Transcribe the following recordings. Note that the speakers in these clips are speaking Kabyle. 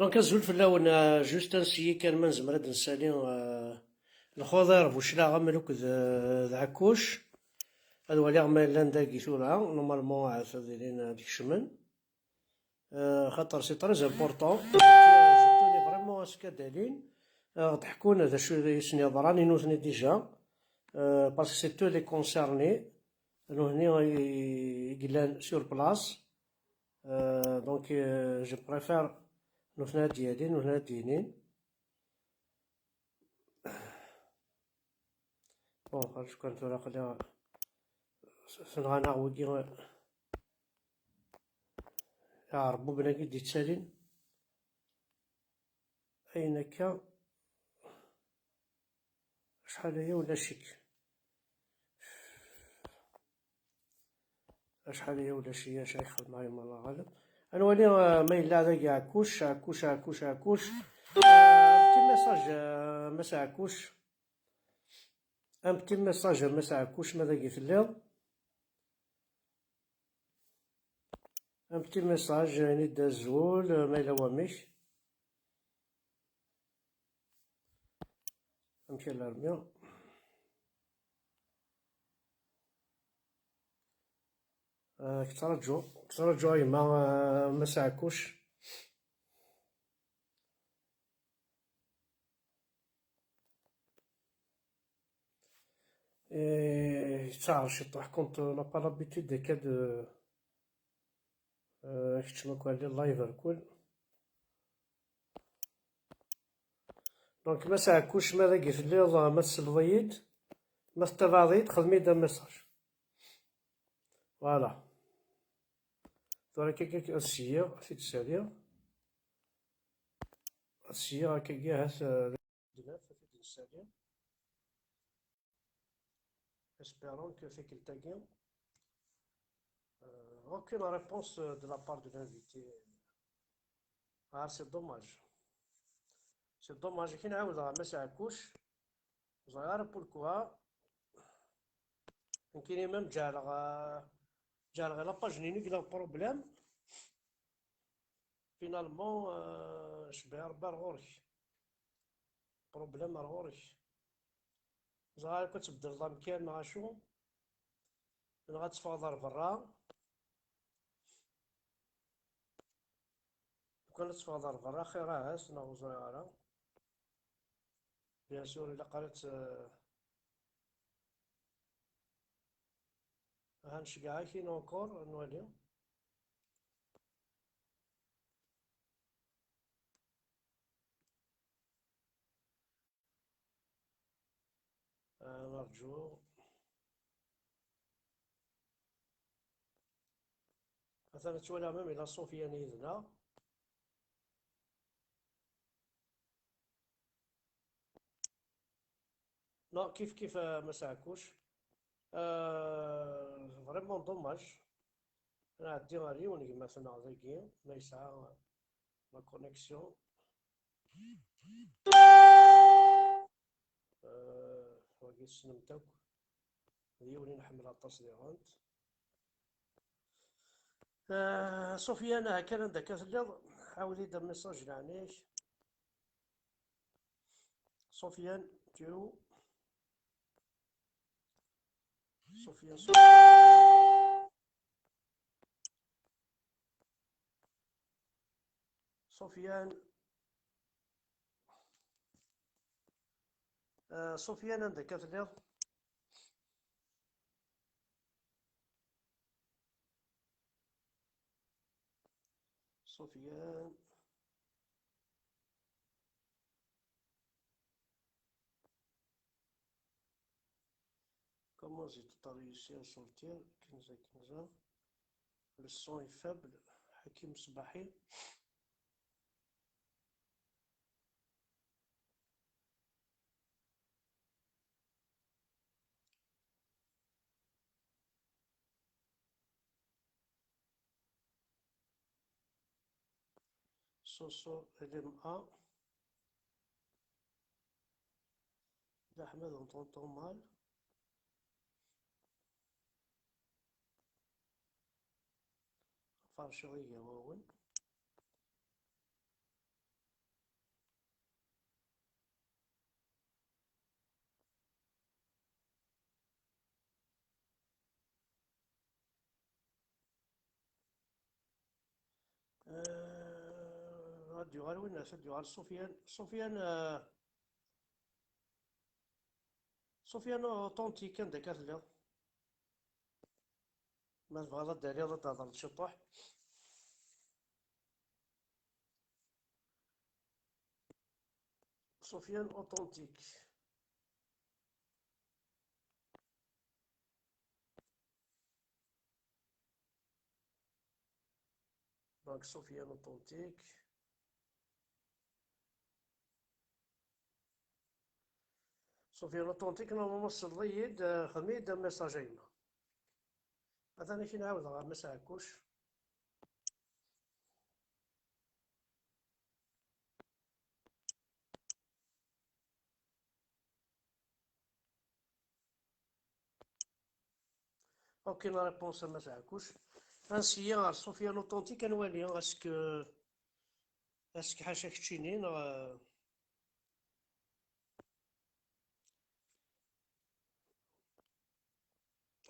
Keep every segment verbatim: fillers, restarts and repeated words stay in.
Donc, azul fell-awen, euh, juste ansi kan ma nezmer ad nsali, euh, lxuḍir bu cclaɣem akked, euh, d Ɛekkuc. Ad waliɣ ma llan dagi tura, normalement ahat ad ilin ad kecmen. Euh, xaṭer c'est très important. Je tenais vraiment à ce qu'ad alin, euh, ad ɣ-d-ḥkun d acu i sen-yeḍran i nutni déjà. Euh, parce que c'est eux les concernés. Nutni i, i yellan sur place. Euh, donc, euh, je préfère nutni ad d-yalin, nutni ad d-yinin. Bon, xerǧ kan tura aql-i s-, s-, nɣan-aɣ wigi. Iɛerbuben-agi d-yettalin. Ayen akka, acḥal aya ulac-ik. Acḥal aya ulac-iyi, acu ay xedmeɣ, yemma Allah ɣaleb. Ad nwali, euh, ma yella dagi Ɛekkuc, Ɛekkuc, Ɛekkuc, Ɛekkuc. Euh, un petit message, euh, Mass Ɛekkuc. Un petit message a Mass Ɛekkuc, ma dagi telliḍ. Un petit message, ini-d azul, euh, ma yella wamek. Amek a l'armée? Euh, kettraǧu, kettraǧu a yemma, euh, Mass Ɛekkuc. Eh, yettaɛer ciṭuḥ, كنت n'a pas l'habitude akka d, euh, keččem akk ar live rkul. Donc, Mass Ɛekkuc, ma dagi telliḍ, ma tselleḍ-iyi-d, ma tettabaɛeḍ-iyi-d, xdem-iyi-d un message. Voilà. Tura akka, akka, ad syiɣ, ad t-id-ssaliɣ. Ad syiɣ akkagi, ahat, euh, d-naf, ad t-id-nessali. Espérons que tikkelt-agi, euh, aucune réponse de la part de l'invité. Ah, c'est dommage. C'est dommage. Akken ɛawdeɣ a Mass Ɛekkuc, ẓriɣ ara pourquoi. Nekkini même ǧeɛleɣ, euh, ǧeɛleɣ la page-nni yella problème. Finalement, euh, cbiɣ Rebbi ar ɣur-k. Problème ar ɣur-k. Ẓriɣ akk ad tbeddleḍ amkan neɣ acu, neɣ ad teffɣeḍ ar berra. Lukan ad teffɣeḍ ar berra, xir ahat, neɣ ur ẓriɣ ara. Bien sûr, ilaq ara tt-, aha nceggeɛ-ak-in encore, ad nwali. Ah, nerǧu. Atan ttwaliɣ même ila Sofiane yid-neɣ. Non, kif kif, euh, Mass Ɛekkuc. Euh, vraiment dommage. Ad nɛeddi ɣer yiwen n gma-tneɣ dagi, ma yesɛa la connexion. Euh, wagi tessnem-t akk. D yiwen i nḥemmel aṭas diɣen. Euh, Sofiane, aha kan anda akka telliḍ, ɛawed-iyi-d amessage, leɛnaya-k. Sofiane, tu es où? Sofiane, Sofiane. Sofiane. Euh, Sofiane, anda akka telliḍ? Sofiane. Comment j'ai tout réussi à sortir? Kenza, Kenza. Le son est faible. Hakim Sbahi. Soso L M A. D'Ahmed, on t'entend mal. Ferceɣ igawawen. Ad d-yuɣal winna, ad d-yuɣal Sufyan. Sufyan, eh, Sufyan Authentique, anda akka telliḍ? Ma tebɣiḍ ad d-taliḍ, ad d-thedreḍ ciṭuḥ. Sufyan Authentique. Donc, Sufyan Authentique. Sufyan Authentique, normalement, tselleḍ-iyi-d, eh, xdem-iyi-d un message a yemma. Atan ad k-in-ɛawdeɣ a Mass Ɛekkuc. Aucune réponse a Mass Ɛekkuc. Ansi ɣer Sufyan Authentique, ad nwali, est-ce que, est-ce que ḥaca keččini, neɣ, eh,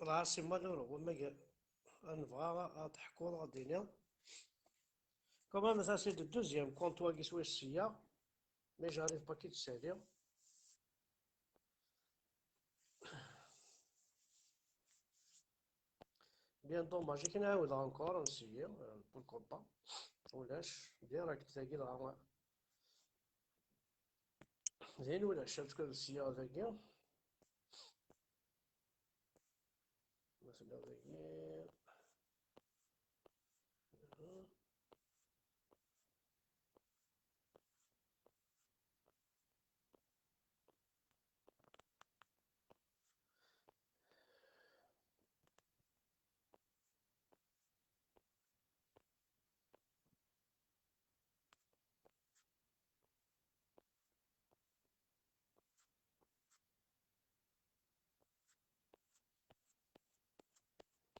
Dɣa c'est malheureux, wamma ad nebɣa ad teḥkuḍ, ad d-tiniḍ. Quand même, ça c'est le deuxième compte-agi swayes sya, mais j'arrive pas à k-id-ssaliɣ. Bien dommage, ad k-in-ɛawdeɣ encore, nsiyi, euh, pourquoi pas. Ulac, direct tagi dɣa. Din ulac, ad tkun sya dagi. Ma tella dagi.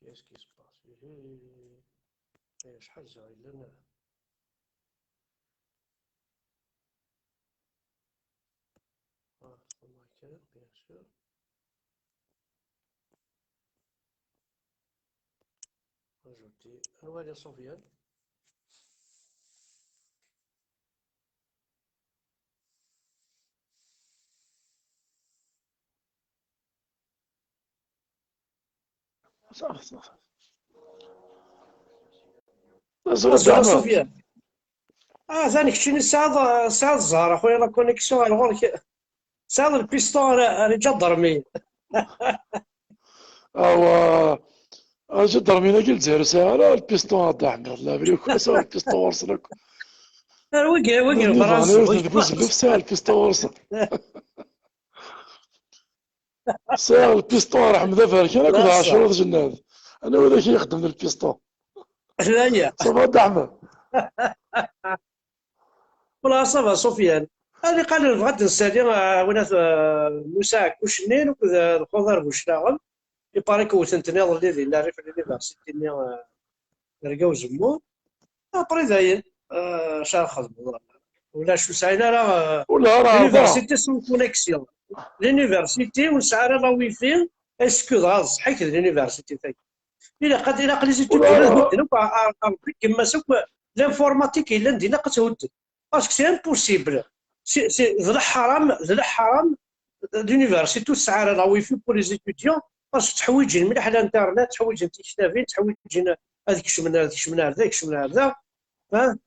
Qu'est-ce qui se passe? Ihi, eh, acḥal ziɣ yellan. Ah, bien sûr. Ajouter. Anwa les Sofiane? Safi, safi. Azul a Sofiane. Ah, atan keččini tesɛiḍ, tesɛiḍ zzheṛ a xuya, la connexion ar ɣur-k. Tesɛiḍ lpiston ar, ar iǧadermi. Awa, iǧadermiyen-agi n Lezzayer ur sɛiɣ ara lpiston a Dda Ḥmed, la vérité, ur sɛiɣ lpiston ɣur-sen akk. Wigi, wigi, Buzelluf sɛiɣ lpiston ɣur-sen. Sɛiɣ lpiston ar Ḥmed Aberkan akked Ɛacur At Jennad. Anwa d ak-ixeddmen lpiston? Aya. Ça va, Dda Ḥmed? Wala, ça va, Sofiane. Ad iqal nebɣa ad d-nsali, ah, winat, ah, Musa Ɛekkuc-nni akked, ah, Lxuḍar Buclaɣem. Ipaṛi-k wten-ten iḍelli di Larifa n l'université-nni, ah, Rga Uzemmur. Après dayen, ah, acu ara xedmeḍ? Ulac, ur sɛin ara, ah, l'université sans connexion. L'université ur nesɛi ara la wifi, est-ce que dɣa d ṣṣeḥ-ik d l'université-tagi? Ilaq ad, ilaq les étudiants ad hudden akk, a, a, a Rebbi, gma-s akk, l'informatique yellan din ilaq ad tt-hudden. Parce que c'est impossible. C'est, c'est, d leḥram, d leḥram, l'université ur tesɛi ara la wifi pour les étudiants, parce que tteḥwiǧen mliḥ l'internet, tteḥwiǧen tiktabin, tteḥwiǧen ad kecmen, ad kecmen ar da, kecmen ar da. Hein?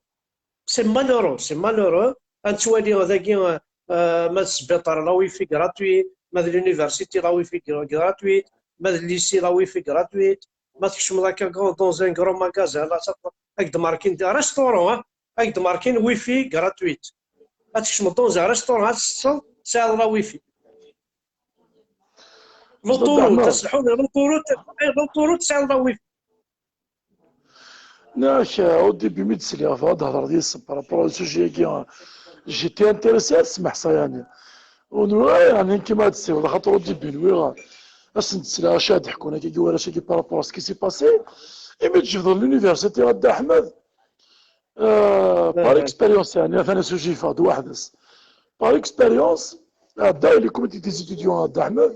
C'est malheureux, c'est malheureux. Ad nettwali dagi, euh, ma d sbiṭar la wifi gratuit, ma d l'université la wifi gra-, gratuite, ma d lycée la wifi gratuite, ma tkecmeḍ akka dans un grand magasin, la, ad k-d-markin restaurant, hein, ad k-d-markin wifi gratuite. Ad tkecmeḍ dans un restaurant, ad tetteḍ, tesɛiḍ la wifi. L'autoroute, ad selḥun, l'autoroute, eh, l'autoroute tesɛiḍ la wifi. Nek, euh, au début, mi d-sliɣ, ad d-hedreḍ yis-m par rapport au sujet-agi, euh, j'étais intéressé, ad smeḥṣa, yeɛni. Ur nwiɣ ara, yeɛni, nekk ma ad d-ssiwleɣ, axaṭer au début nwiɣ, euh, ad sen-d-sliɣ acu ad d-ḥkun akkagi warrac-agi par rapport à ce qui s'est passé. Imi d-jebdeɣ l'université a Dda Ḥmed, euh, par expérience, yeɛni, atan asuji yeffeɣ-d weḥd-s. Par expérience, ɛeddaɣ les comités des étudiants a Dda Ḥmed,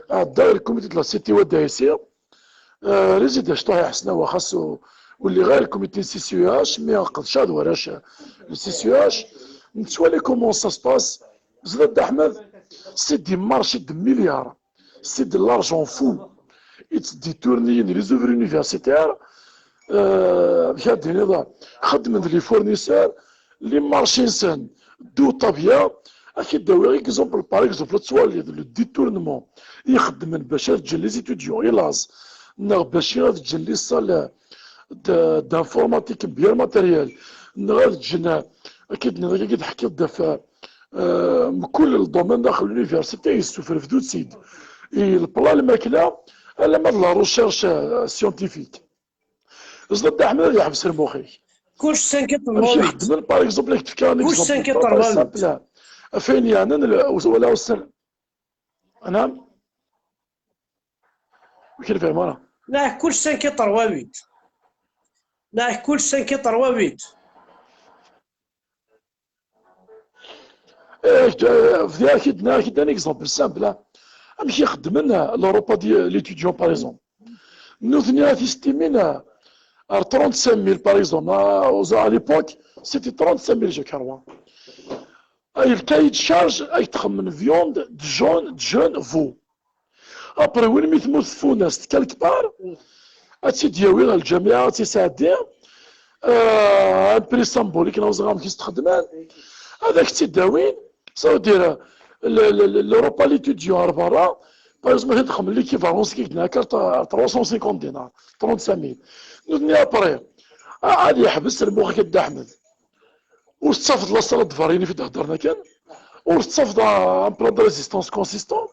ɛeddaɣ les comités de la cité wa d ici, euh, résident cṭuḥ iḥesnawa xas ur, ولي غير الكوميتي سي سي او اتش، مي قد شاد وراش سي سي او اتش، نتوالي كومون سا سباس. زاد احمد، سي دي مارشي دو مليار، سي دو لارجون فو. يتديتورني لي زوفر يونيفرسيتير، آه، بحال ديني ضا، خدمن لي فورنيسور، لي مارشي نسن دو طابيا. اكيد داوي غير اكزومبل، باغ اكزومبل توالي لو ديتورنمون يخدمن باش هاد جن لي زيتيديون ايلاز، نغ باش هاد جن لي صال دانفورماتيك بيان ماتيريال، نغ هاد جن اكيد نغ اكيد حكيت دافع. آه، من كل الدومين داخل لونيفرسيتي يسوفر في دوت سيد. البلان الماكله الا ما لا روشيرش سيونتيفيك. زاد احمد يحبس المخيك. كلش سانكي طلبه. يخدم باغ اكزومبل، كيف كان كلش سانكي طلبه. فين يعني ولا وسر؟ نعم. وكيف فاهم انا؟ لا، كلش سانكي طلبه. لا، كلش سانكي طلبه. ايه، في اكيد اكيد ان اكزومبل سامبل. امشي يخدم لوروبا دي ليتيديون باغ اكزومبل. نوثني غادي ستيمين ار ترونت سانك ميل باغ اكزومبل، ا ليبوك سيتي ترونت سانك ميل جو كاروا. اي الكاي دو شارج اي تخمن فيوند دو جون دو جون فو. ابري وين مي تموت تفونست كالك بار، اتي دياوي الجامعه اتي سعدي. آه، ان بري سامبوليك نوزغام كي استخدمان. هذاك تي داوين ساو دير لوروبا ليتيديون برا. باغ اكزومبل تدخل ليكيفالونس كي قلنا هكا ثلاثمية وخمسين دينار، ثلاثمية وخمسين. نوتني ابري غادي يحبس المخ كدا احمد. ور tettafeḍ la salle de varine fi d-heddren akken, ur tettafeḍ un plat de résistance consistant,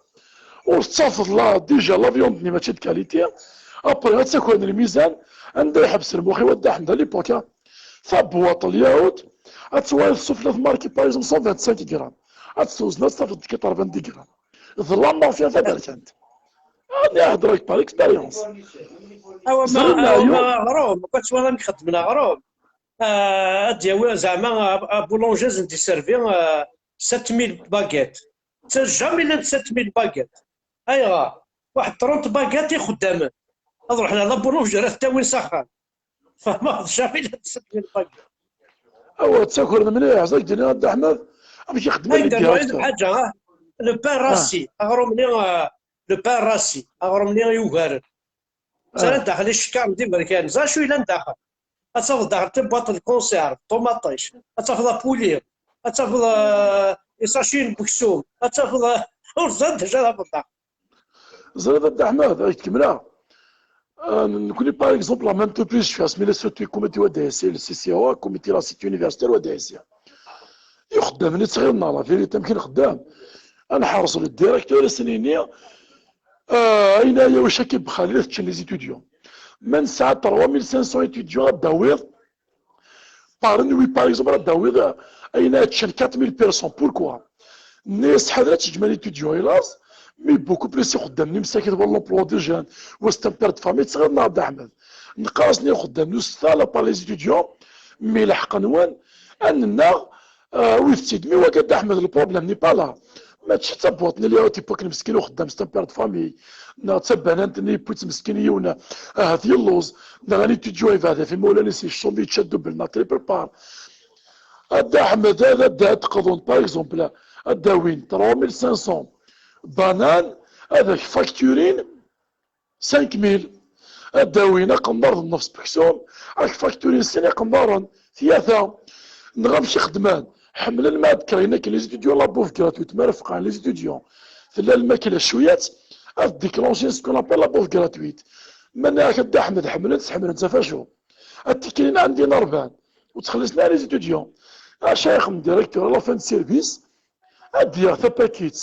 ur tettafeḍ la déjà la viande-nni mačči de qualité. Après ad takren lmizan, anda iḥbes lmux-iw a Dda Ḥmed à l'époque, tabwaṭ n lyahut ad twaliḍ sufella tmarki par exemple cent vingt-cinq grammes, ad tt-twezneḍ ad tafeḍ quatre-vingt-dix grammes. D la mafia taberkant. Rani heddreɣ-ak par expérience. Awa ma, awa ma aɣrum, ma twalaḍ amek xeddmen aɣrum. Ah, ad d-yawi zeɛma, ah, ah, boulanger ad d-iservi, ah, sept mille baguettes. Jamais llant sept mille baguettes. Ayɣer? Waḥed trente baguettes ixeddamen. Ad ruḥen ɣer la boulangerie ad t-awin s axxam. Fehmeḍ? Jamais llant sept mille baguettes. Awa, ttakren mliḥ, ẓak d-nniɣ a Dda Ḥmed, amek i xeddmen les directeurs. Lḥaǧa, ah, le pain rassis, aɣrum-nni, ah, le pain rassis, aɣrum-nni yugaren. Ttara daxel icekkaṛen d iberkan. Ẓer acu yellan daxel. Ad tafeḍ daxel tabwaṭ n lkunṣirv, ṭumaṭic. Ad tafeḍ apuli. Ad tafeḍ, euh, isaciyen n weksum. Ad tafeḍ, euh, ur ẓriɣ d acu ara tafeḍ daxel. Ẓriɣ a Dda Ḥmed, ad k-kemmleɣ. Euh, nekni, par exemple, la même entreprise, je suis assimilé surtout comité wa D S C, le C C O A, comité la cité universitaire wa D S C. Ixeddamen i ttɣiḍen la vérité, amek i nxeddem. Ad nḥerṣ le directeur, ad s-nini, ah, ayen aya wac akka bxali la teččen les étudiants. Ma nesɛa trois mille cinq cents étudiants ad d-tawiḍ, par nuit, par exemple, ad d-tawiḍ, ah, ayen aya teččen quatre mille personnes. Pourquoi? Nni-as ḥader ad teǧǧem les étudiants i laẓ, mais beaucoup plus ixeddam n imsakit wala l'emploi des jeunes, wa c'est un père de famille, ttɣiḍen a Dda Ḥmed. Neqqar-asen i ixeddam n usettal par les étudiants, mais lḥeqq-nwen, ad nennaɣ, ah, awit-tt-id, mi wagi a Dda Ḥmed, le problème n'est pas là. Mačči d tabwaṭ-nni li ara t-ipakken meskin uxeddam, c'est un père de famille. Neɣ d tabanant-nni yewwi-tt meskin yiwen, ahat yelluẓ. Neɣ un étudiant yebɛed ɣef imawlan-is, yecceḍ, yečča double neɣ triple part. A Dda Ḥmed, ad, ad, ad d-qḍun, par exemple, ad d-awin trois mille cinq cents bananes, ad ak-facturin cinq mille. Ad d-awin aqenḍar d nnefs n weksum, ad k-facturin sin iqenḍaren, tlata. Neɣ amek i xeddmen? Ḥemmlen ma ad d-krin akken les étudiants la bouffe gratuite, ma ara feqɛen les étudiants. Tella lmakla cwiya-tt, ad déclencher ce qu'on appelle la bouffe gratuite. Ma nniɣ-ak a Dda Ḥmed, ḥemmlen-tt, ḥemmlen-tt ɣef acu? Ad t-krin anda i n-rebḥen, ur ttxellisen ara les étudiants. Acu ara yexdem directeur à la fin de service? Ad d-yaɣ tapakit,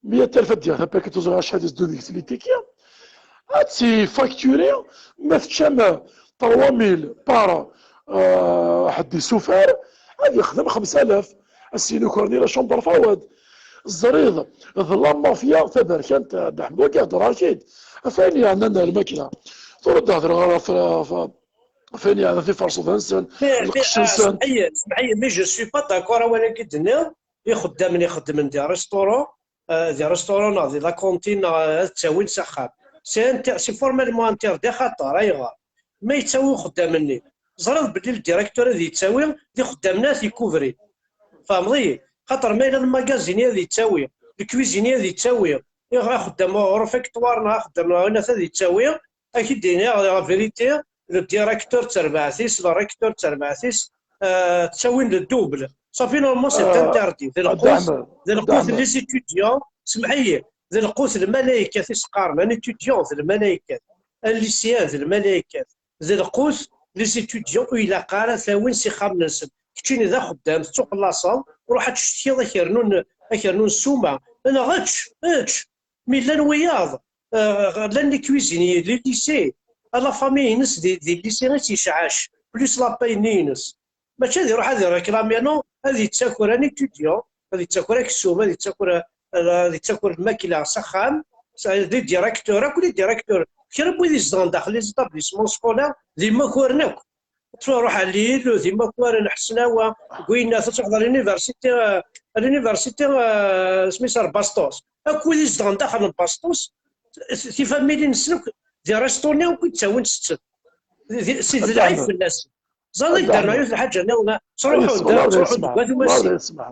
meyya alef ad d-yaɣ tapakit, ur ẓriɣ acḥal i s-d-tunig tlitiki. Ad tt-ifacturi, ma teččam trois mille par, euh, ḥedd isufar, ad yexdem xemsa alaf. Ass-a ukren i la chambre fawad. Ẓriɣ, d la mafia taberkant, a Dda Ḥmed, wagi heddreɣ-ak-id. Ɣef ayen yeɛnan lmakla. Tura ad d-hedreɣ ɣef, ɣef, ɣef ayen yeɛnan tiferṣuḍa-nsen, lqecc-nsen. Semḥ-iyi, mais je suis pas d'accord awal-agi d-tenniḍ. Ixeddamen ixeddmen di restaurant, euh, di restaurant neɣ di la cantine neɣ, euh, ad ttawin s axxam. C'est inter-, c'est formellement interdit, axaṭer, ayɣer? ma yettawi uxeddam-nni, ẓriɣ belli le directeur ad yettawi d ixeddamen ad t-ikuvrin. Tfehmeḍ-iyi? Xaṭer ma yella le magasin ad yettawi, le cuisinier ad yettawi, axeddam refectoire neɣ axeddam neɣ ayen ad yettawi, ad k-id-iniɣ la vérité, le directeur d terbaɛt-is, le recteur d terbaɛt-is, euh, ttawin le double. Safi, normalement, c'est interdit. D lqut, d lqut n les étudiants, semḥ-iyi, d lqut n lmalaykat i s-qqaren, un étudiant d lmalaykat, un lycéen d lmalaykat, d lqut n les étudiants ur ilaq ara tawin s ixxamen-nsen. Keččini d axeddam, tettuqellaṣeḍ, ruḥ ad tcetkiḍ, ad k-rnun, ad k-rnun ssuma, neɣ ečč, ečč. Mi llan wiyaḍ, euh, llan les cuisiniers, les lycées, à la famille-ines di, di lycée i tt-yecɛac, plus la paye-nni-ines. Mačči ad iruḥ ad ireklami, non, ad yettaker un étudiant, ad yettaker aksum, ad yettaker, ad yettaker lmakla s axxam, s-, les directeurs, akk les directeurs, kra n wid izedɣen daxel les établissements scolaires, d imakaren akk. Truḥ à Lille, d imakaren Ḥesnawa, deg winna, ad truḥeḍ à l'université, euh, à l'université, euh, isem-is ar Bastos. Akk wid izedɣen daxel n Bastos, tifamilin-nsen akk, di restaurant akk i d-ttawin setten. Di, si d lɛib fell-asen. Ẓer i d-rreɣ yiwet lḥaǧa nniḍen, ttruḥun-d, ttruḥun deg Wat Umassi.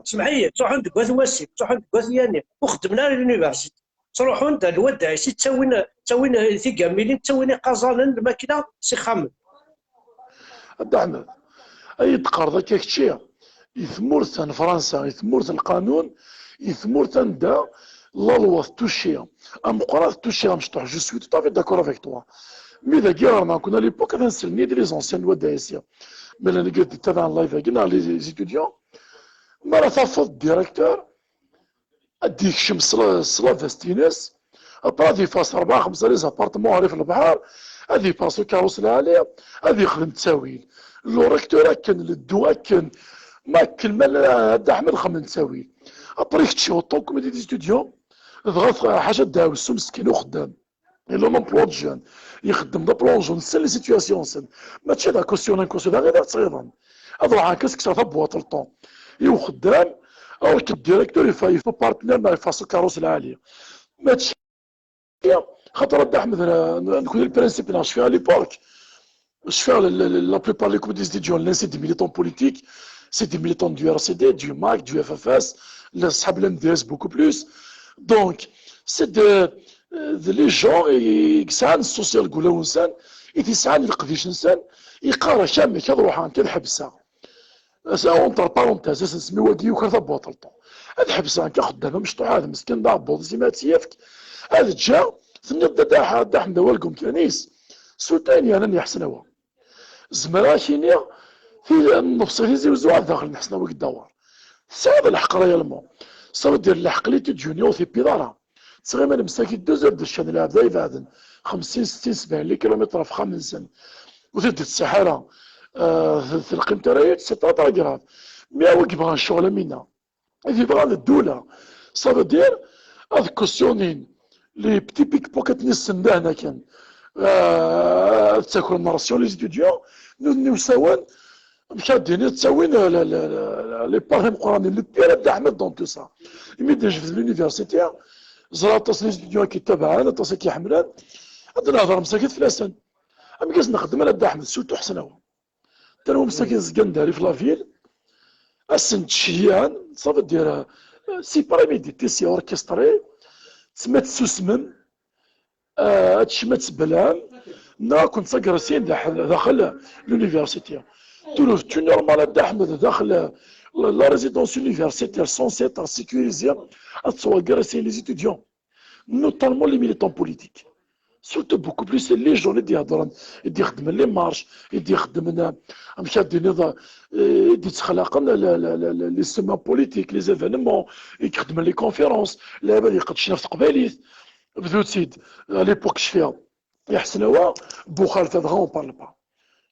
Semḥ-iyi, ttruḥun deg Wat Umassi, ttruḥun deg Wat Yanni. Ur xeddmen ara l'université. Ttruḥun-d ar lwadda-is, ttawin, ttawin tigamilin, ttawin iqaẓanen, lmakla, s ixxamen. A Dda Ḥmed, ay d-teqqareḍ akka kečči, i tmurt n Fransa, i tmurt n lqanun, i tmurt anda la loi tettucci, ameqqran tettucci amecṭuḥ, je suis tout à fait d'accord avec toi. Mi dagi ɣer nekkni à l'époque, ad nsel-nni d les anciens n wadda-isi. Mi llan igad d-ittabaɛen live-agi, neɣ les étudiants, mi ara tafeḍ directeur, ad d-yekcem s la veste-ines, après ad ifass rebɛa xemsa les appartements rrif lebḥer, ad ifass ukerrus lɛali, ad yexdem ttawil. Le recteur akken, le ddu akken, ma akken ma llan Dda Ḥmed xedmen ttawil. Après kečči, autant que des étudiants, dɣa ḥaca ddaɛwessu meskin uxeddam. Yella un emploi de jeune, ixeddem d aplonjon, nessen les situations-nsen. Mačči d akusyon, akusyon, d aɣidan ttɣiḍen. Ad ruḥeɣ kan seg tabwaṭ n lṭon i uxeddam, alors que le directeur il faut, il faut partenaire neɣ ifass ukerrus lɛali. Mačči, xaṭer a Dda Ḥmed, nekni le principe-nneɣ, je fais à l'époque, je fais la, la, la plupart des couples d'étudiants, l'un c'est des militants politiques, c'est des militants du R C D, du MAK, du F F S, les asxab l'M D S beaucoup plus. Donc, c'est des, euh, des les gens i yesɛan social deg wulawen-nsen, i t-yesɛan leqdic-nsen, iqqar-ak amek ad ruḥeɣ nekk ad ḥebseɣ. Entre parenthèses, ad s-nsemmi wagi yuker tabwaṭ n lṭon. Ad ḥebseɣ nekk axeddam amecṭuḥ, ad meskin d aɛebbuḍ-is imi ad tt-yefk. Ad ǧǧeɣ, tenniḍ-d a Dda Ḥmed, Dda Ḥmed d awal deg umkan-is. Surtout ayen yernan Ḥesnawa. Zemreɣ ad k-iniɣ, nnefṣ i Tizi Wezzu ad daxel n Ḥesnawa deg Dawar. Tesɛiḍ lḥeqq réellement. Ça veut dire lḥeqq l'étudiant ur t-yewwiḍ ara. Ttɣiman msakit deux heures de chaîne, lɛebd-a ibeɛden xemsin, settin, sebɛin les kilomètres ɣef uxxam-nsen. Ur t-id-tettṣaḥ ara, euh, telqimt ara yiwet, c'est très très grave. Mais a wi yebɣan ccɣel am winna, i t-yebɣan d ddula. Ça veut dire, ad cautionnin les petits pickpockets-nni ssendahna kan, euh, ad ttakren ration les étudiants, nutni usawen, amek ad d-tiniḍ, ttawin, euh, la, la, la, la, les parts imeqqranen, le pire a Dda Ḥmed dans tout ça. Imi d-nejbed l'université, ẓriɣ aṭas n les étudiants i k-ittabaɛen, aṭas i k-iḥemmlen, ad nehder msakit fell-asen. Amek i sen-nxeddem a Dda Ḥmed, surtout Ḥesnawa. Tanwa msakit zgan d rrif la ville, ad sen-ttceyyiɛen, ça veut dire, euh, c'est pas une idée, c'est orchestré, tma tessusmem, euh, ad teččem ad teblam, neɣ ad ken-ttagresin daxel l'université. Turuft, tu normal a Dda Ḥmed daxel la, la résidence universitaire censée être sécurisée, ad ttwagresin les étudiants. Notamment les militants politiques. Surtout beaucoup plus les jeunes i d-iheddren, i d-ixeddmen les marches, i d-ixeddmen, euh, amek ad d-tiniḍ, euh, i d-ittxelaqen la, la, la, la, les semaines politiques, les événements, i ixeddmen les conférences, lɛibad iqeddcen ɣef teqbaylit. Bdu-tt-id, à l'époque cfiɣ, Ḥesnawa, Buxalfa dɣa on parle pas.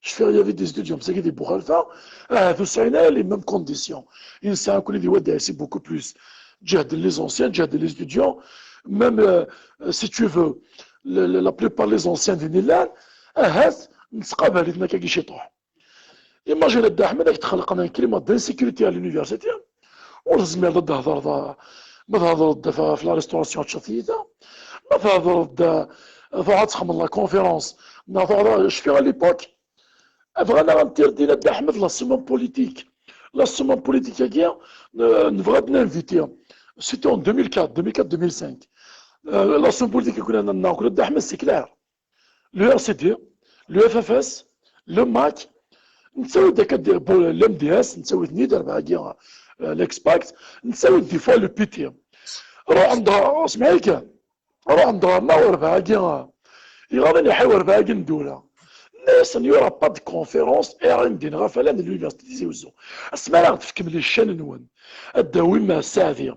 Cfiɣ il y avait des étudiants msakit di Buxalfa, ahat ur sɛin ara les mêmes conditions i nesɛa nekkni di Wadda Ɛisi, beaucoup plus. Ǧehden les anciens, ǧehden les étudiants, même, euh, si tu veux, le, le, la plupart les anciens din i llan, ahat nettqabal-iten akkagi ciṭuḥ. Imagine a Dda Ḥmed, ad k-d-xelqen un climat d'insécurité à l'université, ur tezmireḍ ad d-thedreḍ, ma thedreḍ-d ɣef la restauration ad teččeḍ tiyita, ma thedreḍ-d, euh, truḥeḍ ad txedmeḍ la conférence, neɣ truḥeḍ, cfiɣ à l'époque, Bɣan ad ɣ-interdin a Dda Ḥmed la semaine politique. La semaine politique-agi, euh, nebɣa ad n-inviti. C'était en deux mille quatre, deux mille quatre, deux mille cinq. Euh, la semaine politique, nekkni d Dda Ḥmed, c'est clair. Le R C D, le F F S, le MAK, nettawi-d akka d-, bon, l'M D S, nettawi-ten-id, rebɛa-agi, euh, l'ex-PACT, nettawi-d des fois le P T. Ruḥen-d ɣer, semmeḥ-iyi kan, ruḥen-d ɣer-neɣ rebɛa-agi, iɣaḍen iḥiw rebɛa-agi n ddula. Nna-yasen, il y aura pas de conférence R N D ɣef ala n l'université Tizi Uzzu. Asmi ara ɣ-d-tefkem les chaînes-nwen, ad d-tawim Saɛdi,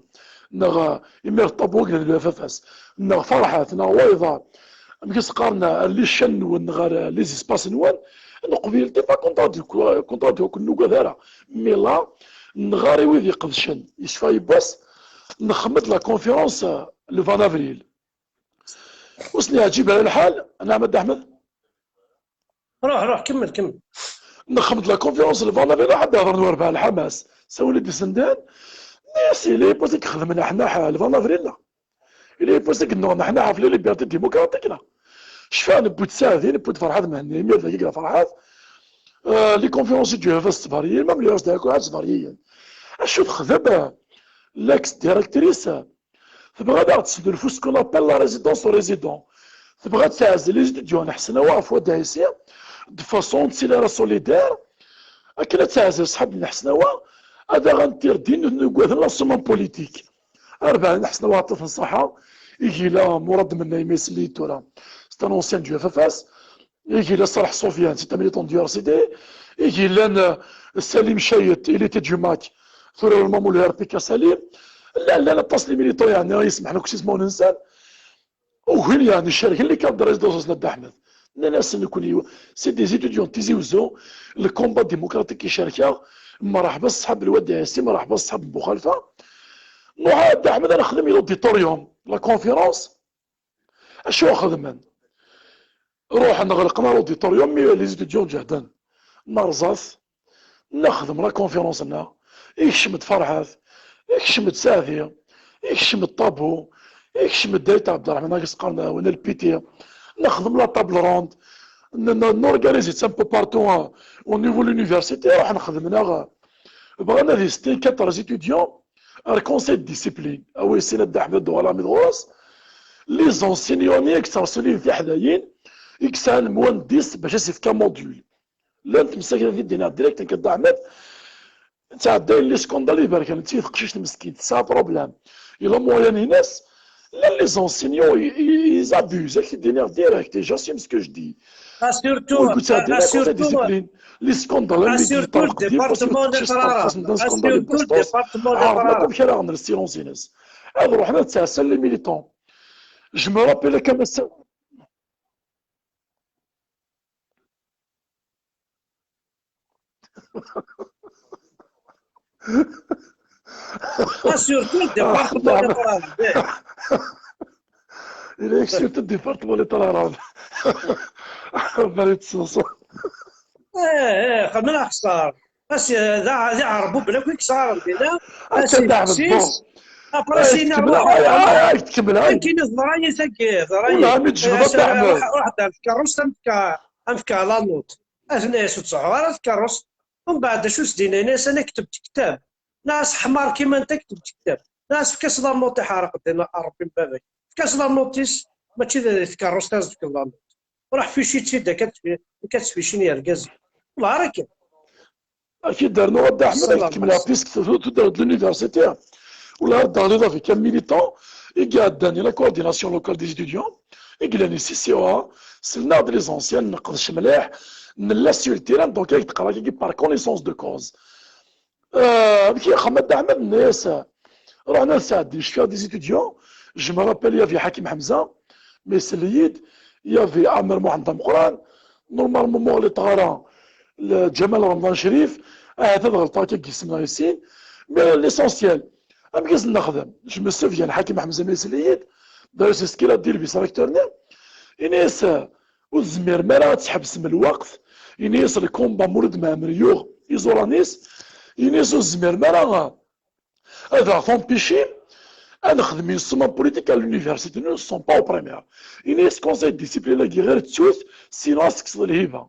neɣ, euh, imir Ṭabu, agla n le F F S, neɣ Ferḥat, neɣ wayeḍ, amek i s-qqaren, ar les chaînes-nwen, neɣ ar, euh, les espaces-nwen, neqbil, des fois, contrat de, contrat de, ur ken-nugad ara. Mais là, neɣ ar i wid iqedcen, yecfa yiwwas, nexdem-d la conférence, euh, le vingt avril. Ur sen-yeɛǧib ara lḥal, neɣ a Dda Ḥmed? Ruḥ, ruḥ, kemmel, kemmel. Nexdem-d la conférence le vingt avril, ad d-hedren rebɛa Lḥamas. Sawlen-d isendan, nna-yas, il est possible ad xedmen aḥnaḥ le vingt avril, neɣ? Il est possible ad nnuɣen aḥnaḥ ɣef les libertés démocratiques, neɣ? Cfiɣ newwi-d Saɛdi, newwi-d Ferḥat Mhenni, imir dagi yella Ferḥat. Euh, les conférences du F F S ttberriyin, même les F S D akk ttberriyin. Acu texdem, euh, l'ex-directrice, euh, tebɣa ad aɣ-d-tesnulfu ce qu'on appelle la résidence aux résidents. Tebɣa ad teɛzel les étudiants n Ḥesnawa ɣef Wad Ɛisi, de façon ad tili solidaire, akken ad teɛzel ṣṣḥab n Ḥesnawa, ad aɣ-interdin, nugad la semaine politique. Arbaɛ n Ḥesnawa, yeɛṭi-ten ṣṣeḥḥa, ihi yella Murad Mennay, ma isell-iyi-d tura, c'est un ancien du F F S, ihi yella Salah Soufiane, c'est un militant du R C D, ihi yellan, euh, Salim Chayet, il était du MAK, tura le membre du R P K Salim, llan, llan aṭas n les militants, yeɛni, yesmeḥ-nneɣ s ismawen-nsen, ugin, yeɛni, cerken les cadres de la résidence n Dda Ḥmed. Nnan-asen nekkni, c'est des étudiants de Tizi Uzzu, le combat démocratique i cerkeɣ, mreḥba ṣṣḥab n Lwad Ɛisi, mreḥba ṣṣḥab n Buxalfa. Nruḥ a Dda Ḥmed ad nexdem l'auditorium, la conférence. Acu xedmen? Ruḥen ɣelqen l'auditorium, mi les étudiants ǧehden. Nerẓa-t, nexdem la conférence-nneɣ, ikcem-d Ferḥat, ikcem-d Saɛdi, ikcem-d Ṭabu, ikcem-d Dayt Ɛebderreḥman, akken s-qqaren win, le P T, nexdem la table ronde, n-, n-, n'organiser un peu partout, euh, au niveau de l'université, ruḥen xedmen-aɣ, bɣan ad istein quatre étudiants ar conseil de discipline, a wi yessinen Dda Ḥmed d Wala mi d ɣur-s, les enseignants-nni i yettreṣṣilin tiḥdayin, i yesɛan moins de dix bac ad s-yefk module. Llant temsakla di ddin direct nekk Dda Ḥmed, ttɛeddayen les scandales iberkan, d teqcict meskint, tesɛa problème. Yella moyen-ines, llan les enseignants, ils, ils abusent, ad k-t-id-iniɣ direct, et j'assume ce que je dis. Ah, surtout, Ur yettɛeddi ah, ara conseil de surtout, discipline, les scandales, ah, les surtout le département de Ferrara. scandales, Ah, surtout le département de ɛerḍen akk Ferrara. Amek ara ɣen les silences-ines. Ad ruḥen ad ttɛassan les militants. Je me rappelle comme ça. Ah, surtout le département de Ferrara. Il est surtout le département de Ferrara. Rebbi yettṣeṣṣu. Eh, eh, xedmen axeṣṣar. As, d a-, d aɛerbu bla wi yesɛaren dinna. Akka d aɛerbu. Après, sina, tkemmel, ay, ay, ay, tkemmel, ay. Akken teḍra-yi tagi, teḍra-yi. Wala, mi tejbed, a Dda Ḥmed. Ruḥ, ruḥ, ad d-tefk tkerrust, am tefk, am tefk la note. Ad ten-yas ur ttṣuḥu ara tkerrust. Umbeɛd, acu s-d-yenna? Yenna-yas, "Ana kteb-d ktab." Nas ḥmar kima nta, kteb-d ktab. Nas efk-as la note iḥerq din, a Rebbi n baba-k. Efk-as la note-is, mačči d tkerrust ara s-tefkeḍ la note. Ruḥ fici-tt-id, akka tfi-, akka ttficin yergazen. Wala ara kan. Ad k-id-rnuɣ a Dda Ḥmed, ad k-tkemmleɣ, puisque tu-, tu-, tudert de l'université. Wala ara d-teɣliḍ avec un militant i iɛeddan i la coordination locale des étudiants, i yellan ici, ici, wa, sellen-aɣ-d les anciens, neqdec mliḥ, nella sur le terrain, donc ad k-d-qqareɣ yagi par connaissance de cause. Euh, amek i ixdem a Dda Ḥmed? Nna-yas, ruḥen ad sɛeddin, cfiɣ des étudiants, je me rappelle, il y avait Hakim Hamza, ma isell-iyi-d, il y avait Amer Mohamed Ameqran, normalement, ma ur ɣliṭeɣ ara, le Ǧamal Remḍan Crif, ahat ad ɣelṭeɣ akka deg yisem neɣ i sin, mais l'essentiel, amek i sen-nexdem? Je me souviens, Hakim Hamza ma isell-iyi-d, d'ailleurs, c'est ce qu'il a dit, le vice-recteur-nni, yenna-yas, ur tezmirem ara ad tḥebsem lweqt, yenna-yas, le combat Mulud Mɛemmri yuɣ iẓuran-is, yenna-yas, ur tezmirem ara ad aɣ-t-empêchim ad nexdem une semaine politique à l'université, nous ne sommes pas au primaire. Yenna-yas conseil de discipline-agi ɣir ttut, sinon ad s-tekkseḍ lhiba.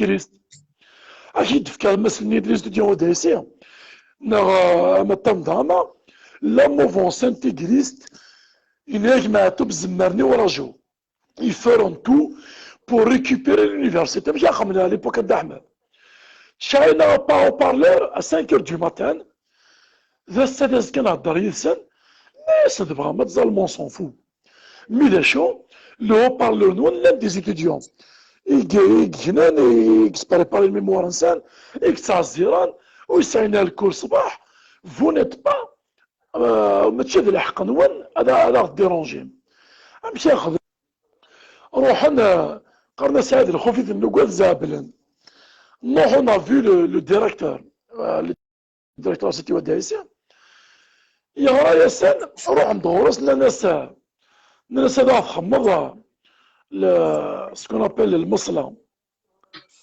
intégriste. Ad k-id-fkeɣ amsel n yidles studio Odaysi, neɣ, euh, ma tam drama, la mouvance intégriste, yenna-ak Meɛtub Zemmerni Uraju. Ils feront tout pour récupérer l'université. Amek i xedmen à l'époque a Dda Ḥmed? Sɛan appareil haut-parleur à cinq heures du matin, d ass-a d azekka ad nehder yid-sen, mais tebɣam ad teẓrem, on s'en fout. Mi d acu, le haut-parleur-nwen llan des étudiants i g-, i yegnen, i yespréparen lmémoire-nsen, i yettɛezziren, ur yesɛin ara lkul ṣṣbeḥ, vous n'êtes pas, euh, mačči d lḥeqq-nwen ad, ad aɣ-déranger. Amek i xedmen? Ruḥen, euh, qqaren-as Saɛid Lxuf i ten-nugad zɛeblen. Nruḥ, on a vu le, le directeur, euh, le directeur Siti Wadɛisi, yeɣra-yasen, ruḥen-d ɣur-s, nnan-as, nnan-as ad aɣ-txedmeḍ le, ce qu'on appelle lmeṣla.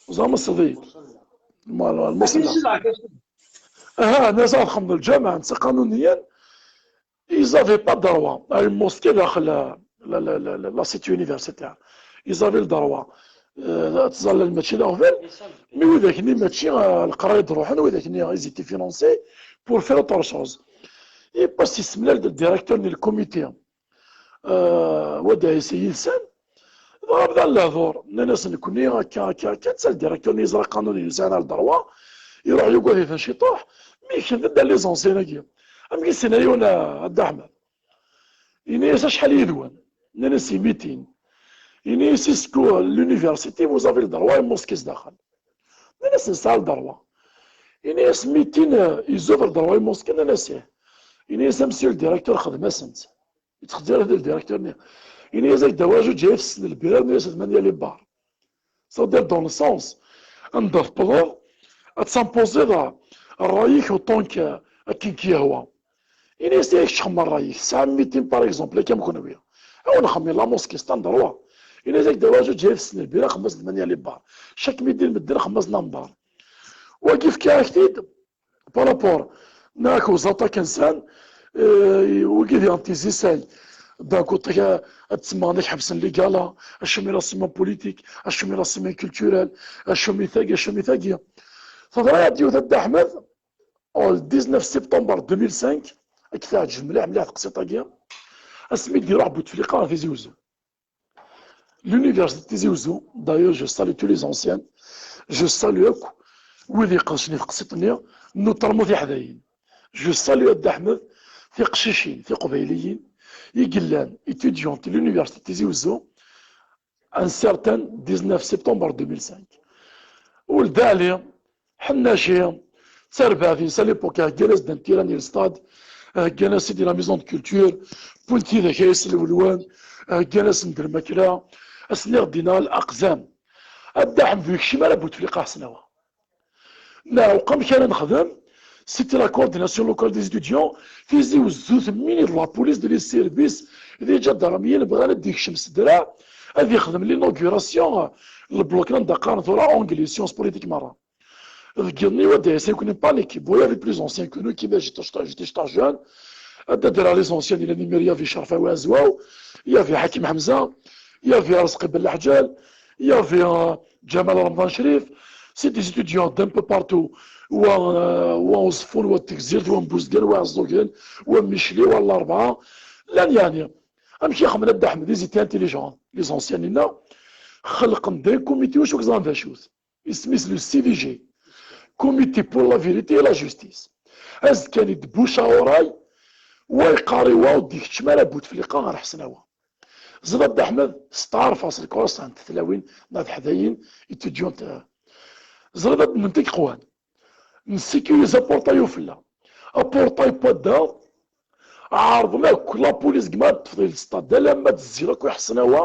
Ẓer meṣli. Voilà, lmeṣla. Aha, nnan-as ad aɣ-txedmeḍ lǧameɛ, netta qanuniyen, ils avaient pas droit à une mosquée daxel la, la, la, la, la cité universitaire. Ils avaient le droit. Euh, ad tẓallal mačči d aɣbel, mais widak-nni mačči, euh, leqraya d-ruḥen, widak-nni ils étaient financés pour faire autre chose. Et parce que yessemlal-d le directeur n le comité, euh, Wadɛisi yid-sen, dɣa bdan lehdur, nnan-as nekni akka, akka, akka, netta le directeur-nni yeẓra qanun, yesɛa le droit, iruḥ yugad-iten ciṭuḥ, mais kečč d les anciens-agi. Amek i s-yenna yiwen a, a Dda Ḥmed? Yenna-yas acḥal yid-wen? Nnan-as i mitin. Yenna-yas est-ce que l'université vous avez le droit à une mosquée zdaxel? Nnan-as nesɛa le droit. Yenna-yas mitin, euh, ils ouvrent le droit à une mosquée? Nnan-as ih. Yenna-yas a monsieur le directeur, xdem-asent. Yettxezzir le directeur-nni. Yenna-yas ak-d awa juǧ ayefsen lbira, yenna-yas d manya les bars. C'est-à-dire dans le sens anda tewwḍeḍ ad timpoziḍ ṛṛay-ik autant que akken k-yehwa. Ini-as yak txemmeḍ ṛṛay-ik, tesɛam mitin par exemple, akka am kenwi. Awen nxemmem la mosquée, c'est un droit. Ini-as ak-d awa juǧ ayefsen lbira, xemmeẓ d manya les bars. Chaque midi medden xemmeẓ number. Wagi fkiɣ-ak-t-id, par rapport nak aux attaques-nsen, euh, wigi d tizi-say. D'un côté, ad tsemmaɣ ad ḥebsen les galas, acu mi la semaine politique, acu mi la semaine culturelle, acu mi tagi, acu mi tagi. Teḍra-yaɣ-d yiwet a Dda Ḥmed, le dix-neuf septembre deux mille cinq, ad k-teɛǧeb mliḥ, mliḥ teqsiṭ-agi, asmi d-iruḥ Bouteflika ɣer Tizi Uzzu. L'université Tizi Uzzu, d'ailleurs, je salue tous les anciens, je salue akk wid iqedcen i teqsiṭ-nni, notamment tiḥdayin. Je salue a Dda Ḥmed, tiqcicin tiqbayliyin i yellan étudiantes de l'université Tizi Uzzu, un certain dix-neuf septembre deux mille cinq. Ul Dali, Ḥennaci, d tarbaɛt-ines à l'époque, heggan-as-d un terrain i le stade, heggan-as-id la maison de culture, wwin-t yid-k a Yas Lwelwan, heggan-asen-d lmakla, asen-iɣ-d-inna aqzam. A Dda Ḥmed ur yekcim ara Bouteflika Ḥesnawa. Neɣ amek ara nexdem? C'était la coordination locale des étudiants, Tizi Uzzu temmini d la police, d les services, d iǧadarmiyen bɣan ad d-ikcem s ddreɛ, ad ixdem l'inauguration, le bloc-nni anda qqaren tura anglais, sciences politiques merra. Deg yiḍ-nni, Wadɛisi, nekkni panique. Bon, il y avait plus anciens que nous, qui, mais j'étais, j'étais, j'étais jeune. Ad d-adreɣ les anciens, il y avait Cherfawi Azwaw, il y avait Hakim Hamza, il y avait Arezqi Ben Laḥǧal, il y avait, euh, Ǧamal Remḍan Crif. C'est des étudiants d'un peu partout. Wa, euh, wa n Uẓeffun, wa n Tegzirt, wa n Buzgan, wa n Ɛeẓẓugen, wa n Micli, wa n Larebɛa. Llan, yeɛni, amek i xedmen a Dda Ḥmed, ils étaient intelligents, les anciens-nni, xelqen-d un comité, wacu i yeẓran d acu-t. Isem-is le C V G, Comité pour la Vérité et la Justice. Azekka-nni d Bucawray, wa yeqqar i wa ur d-ikeččem ara Bouteflika ɣer Ḥesnawa. Ẓriɣ a Dda Ḥmed, steɛṛfeɣ s lkuras n tetlawin neɣ teḥdayin, étudiantes. Ẓriɣ ad nnent i yeqwan. Nsécurise aportail ufella. Aportail n wadda, ɛerḍen akk, la police deg ma teṭṭfeḍ i le stade, alamma d-zzin akk i Ḥesnawa,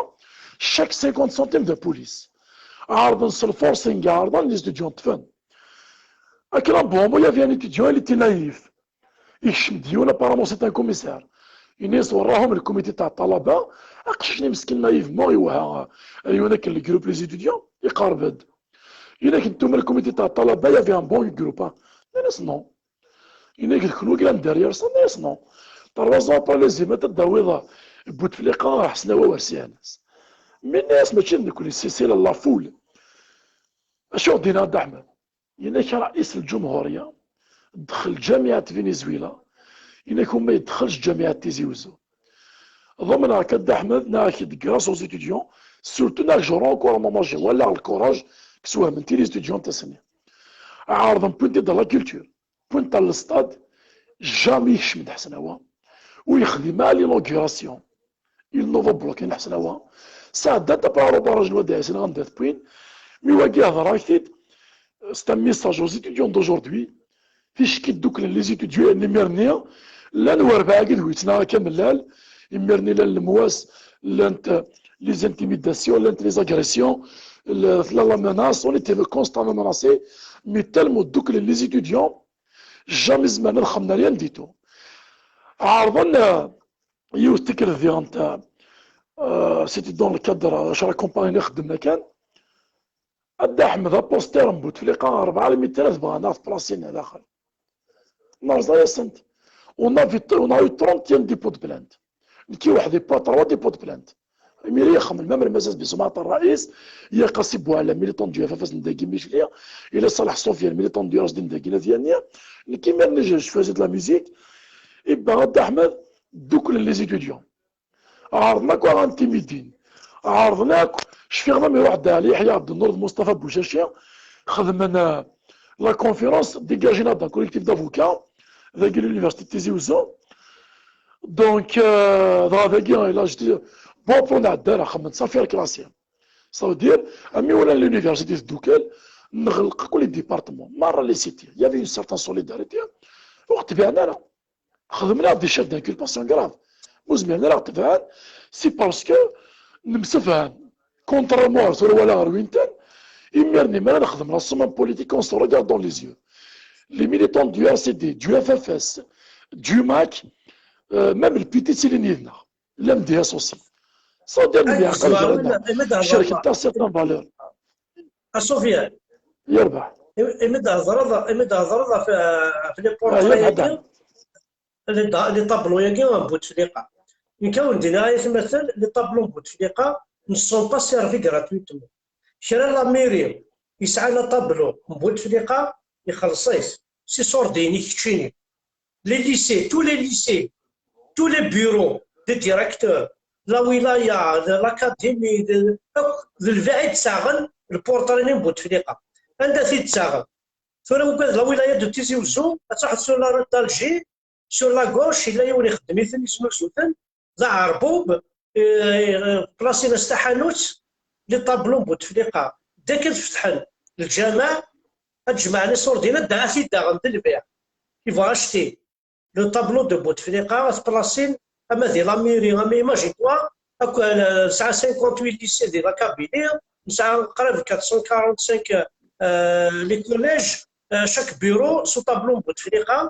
chaque cinquante centimes de police. Ɛerḍen s lforcing, ɛerḍen les étudiants ṭṭfen. Akken un bon, il y avait un étudiant, il était naïf. Yekcem-d yiwen, apparemment c'est un commissaire. Ini-as, ورّاهم le comité تاع الطلبة, aqcic-nni meskin naïvement yewha, ayen akken le groupe les étudiants, iqerreb-d. Yenna-k, ntumma le comité تاع الطلبة, il y avait un bon groupe, hein. Nnan-as, non. Yenna-k, d kenwi i yellan derrière ça? Nnan-as, non. Trois ans après les émeutes, ad d-tawiḍ Bouteflika ɣer Ḥesnawa war Siyanas. Mi nnan-as, mačči d nekkni, c'est, c'est la, la foule. Acu i ɣ-d-yenna Dda Ḥmed? Yenna-k, رئيس الجمهورية دخل جامعة فنزويلا, yenna-k, وما يدخلش جامعة تيزي وزو. Ḍemneɣ-ak a Dda Ḥmed, nniɣ-ak-d grâce aux étudiants, surtout nniɣ-ak, je rends encore un hommage, walaɣ le courage i yeswehmen les étudiants ass-nni. Ɛerḍen pointer-d la culture, pointer-d le stade, jamais yekcem-d Ḥesnawa, ur yexdim ara l'inauguration. Il nous bloqué Ḥesnawa. Sɛeddan-t après aéroport n Wad Ɛisin ɣer anda t-wwin. Mi wagi hedreɣ-ak-t-id, c'est un message aux étudiants d'aujourd'hui. Ticki dduklen les étudiants n imir-nni, llan werbaɛ akked wi yettnaɣen akka mellal. Imir-nni llan lemwas, llant les intimidations, llant les agressions, le, tella la menace, on était constamment menacés, mais tellement dduklen les étudiants, jamais zemren ad xedmen rien du tout. Ɛerḍen, euh, yiwet tikkelt diɣen, euh, c'était dans le cadre, euh, cra compagnie i xeddmen kan. A Dda Ḥmed, aposter n Bouteflika, rebɛa lmitrat bɣan ad t-plasin daxel. Nerẓa-yasent. On a vu, on a eu trente et un dépôt de plainte. Nekki weḥd-i, pas trois dépôts de plainte. Imir i ixemmem, même Lmazaz Bismaɛt Ṛṛaïs, il y a Qasi Bouala, militant du F F S n dagi Micli, il y a Salah Soufiane, militant du Rajd n dagi n At Yanni. Nekki imir-nni, je, je faisais de la musique. Et ben, a Dda Ḥmed, dduklen les étudiants. Ɛerḍen akk ad ɣ-intimidin. Ɛerḍen akk, cfiɣ d am iruḥ Dda Ɛli Yeḥya Ɛebdennur d Mustafa Bucaci, xedmen, euh, la conférence, dégagé-aɣ-d un collectif d'avocats, dagi l'université de Tizi Ouzou. Donc, euh, dɣa dagi, là, j'étais, bon, pour nɛedda, xedmen-t s affaire classée. Ça veut dire, ami walan l'université teddukel, nɣelq akk les départements, merra les cités. Il y avait une certaine solidarité, ur ɣ-tbiɛen ara. Xedmen-aɣ des chefs d'inculpation grave. Ur zmiren ara ɣ-tebɛen, c'est parce que nemsefham. Contrairement à tura wala ɣer winten, imir-nni mi ara nexdem la semaine politique, on se regarde dans les yeux. Les militants du R C D, du F F S, du mac, euh, même le P T C llan yid-neɣ, l'M D S aussi. Ça veut dire, ad nezmer, imi d-, imi d-, cerkent-aɣ certaines valeurs. A Sofiane. Yerbeḥ. Imi d-thedreḍ, imi d-thedreḍ ɣef, ɣef les portraits-agi, les ta-, les tableaux-agi n Bouteflika. Nekk ad wen-d-iniɣ ay atmaten, les tableaux n Bouteflika ne sont pas servis gratuitement. Kra la mairie yesɛan atablu n Bouteflika, ixelleṣ-it s iṣurdiyen i keččini. Les lycées, tous les lycées, tous les bureaux des directeurs, la wilaya, de l'académie, de, akk d lbiɛ i d-ttaɣen le portrait-nni n Bouteflika. Anda t-id-ttaɣen? Tura ugad la wilaya de Tizi Ouzou, ad truḥeḍ sur la route d'Alger, sur la gauche, yella yiwen ixeddem-iten, yesnuzu-ten, d aɛerbub, eh, plasin-as taḥanut, les tableaux n Bouteflika. Dès que ad fetḥen lǧameɛ, ad jemɛen iṣurdiyen, ad d-, ad t-id-aɣen d lbiɛ. Ils vont acheter le tableau de Bouteflika, ad t-plasin, ama di la mairie, ama imagine-toi, akk, eh, nesɛa cinquante-huit lycées di la Kabylie, nesɛa qrib quatre cent quarante-cinq, eh, les collèges, eh, chaque bureau sous tableau n Bouteflika,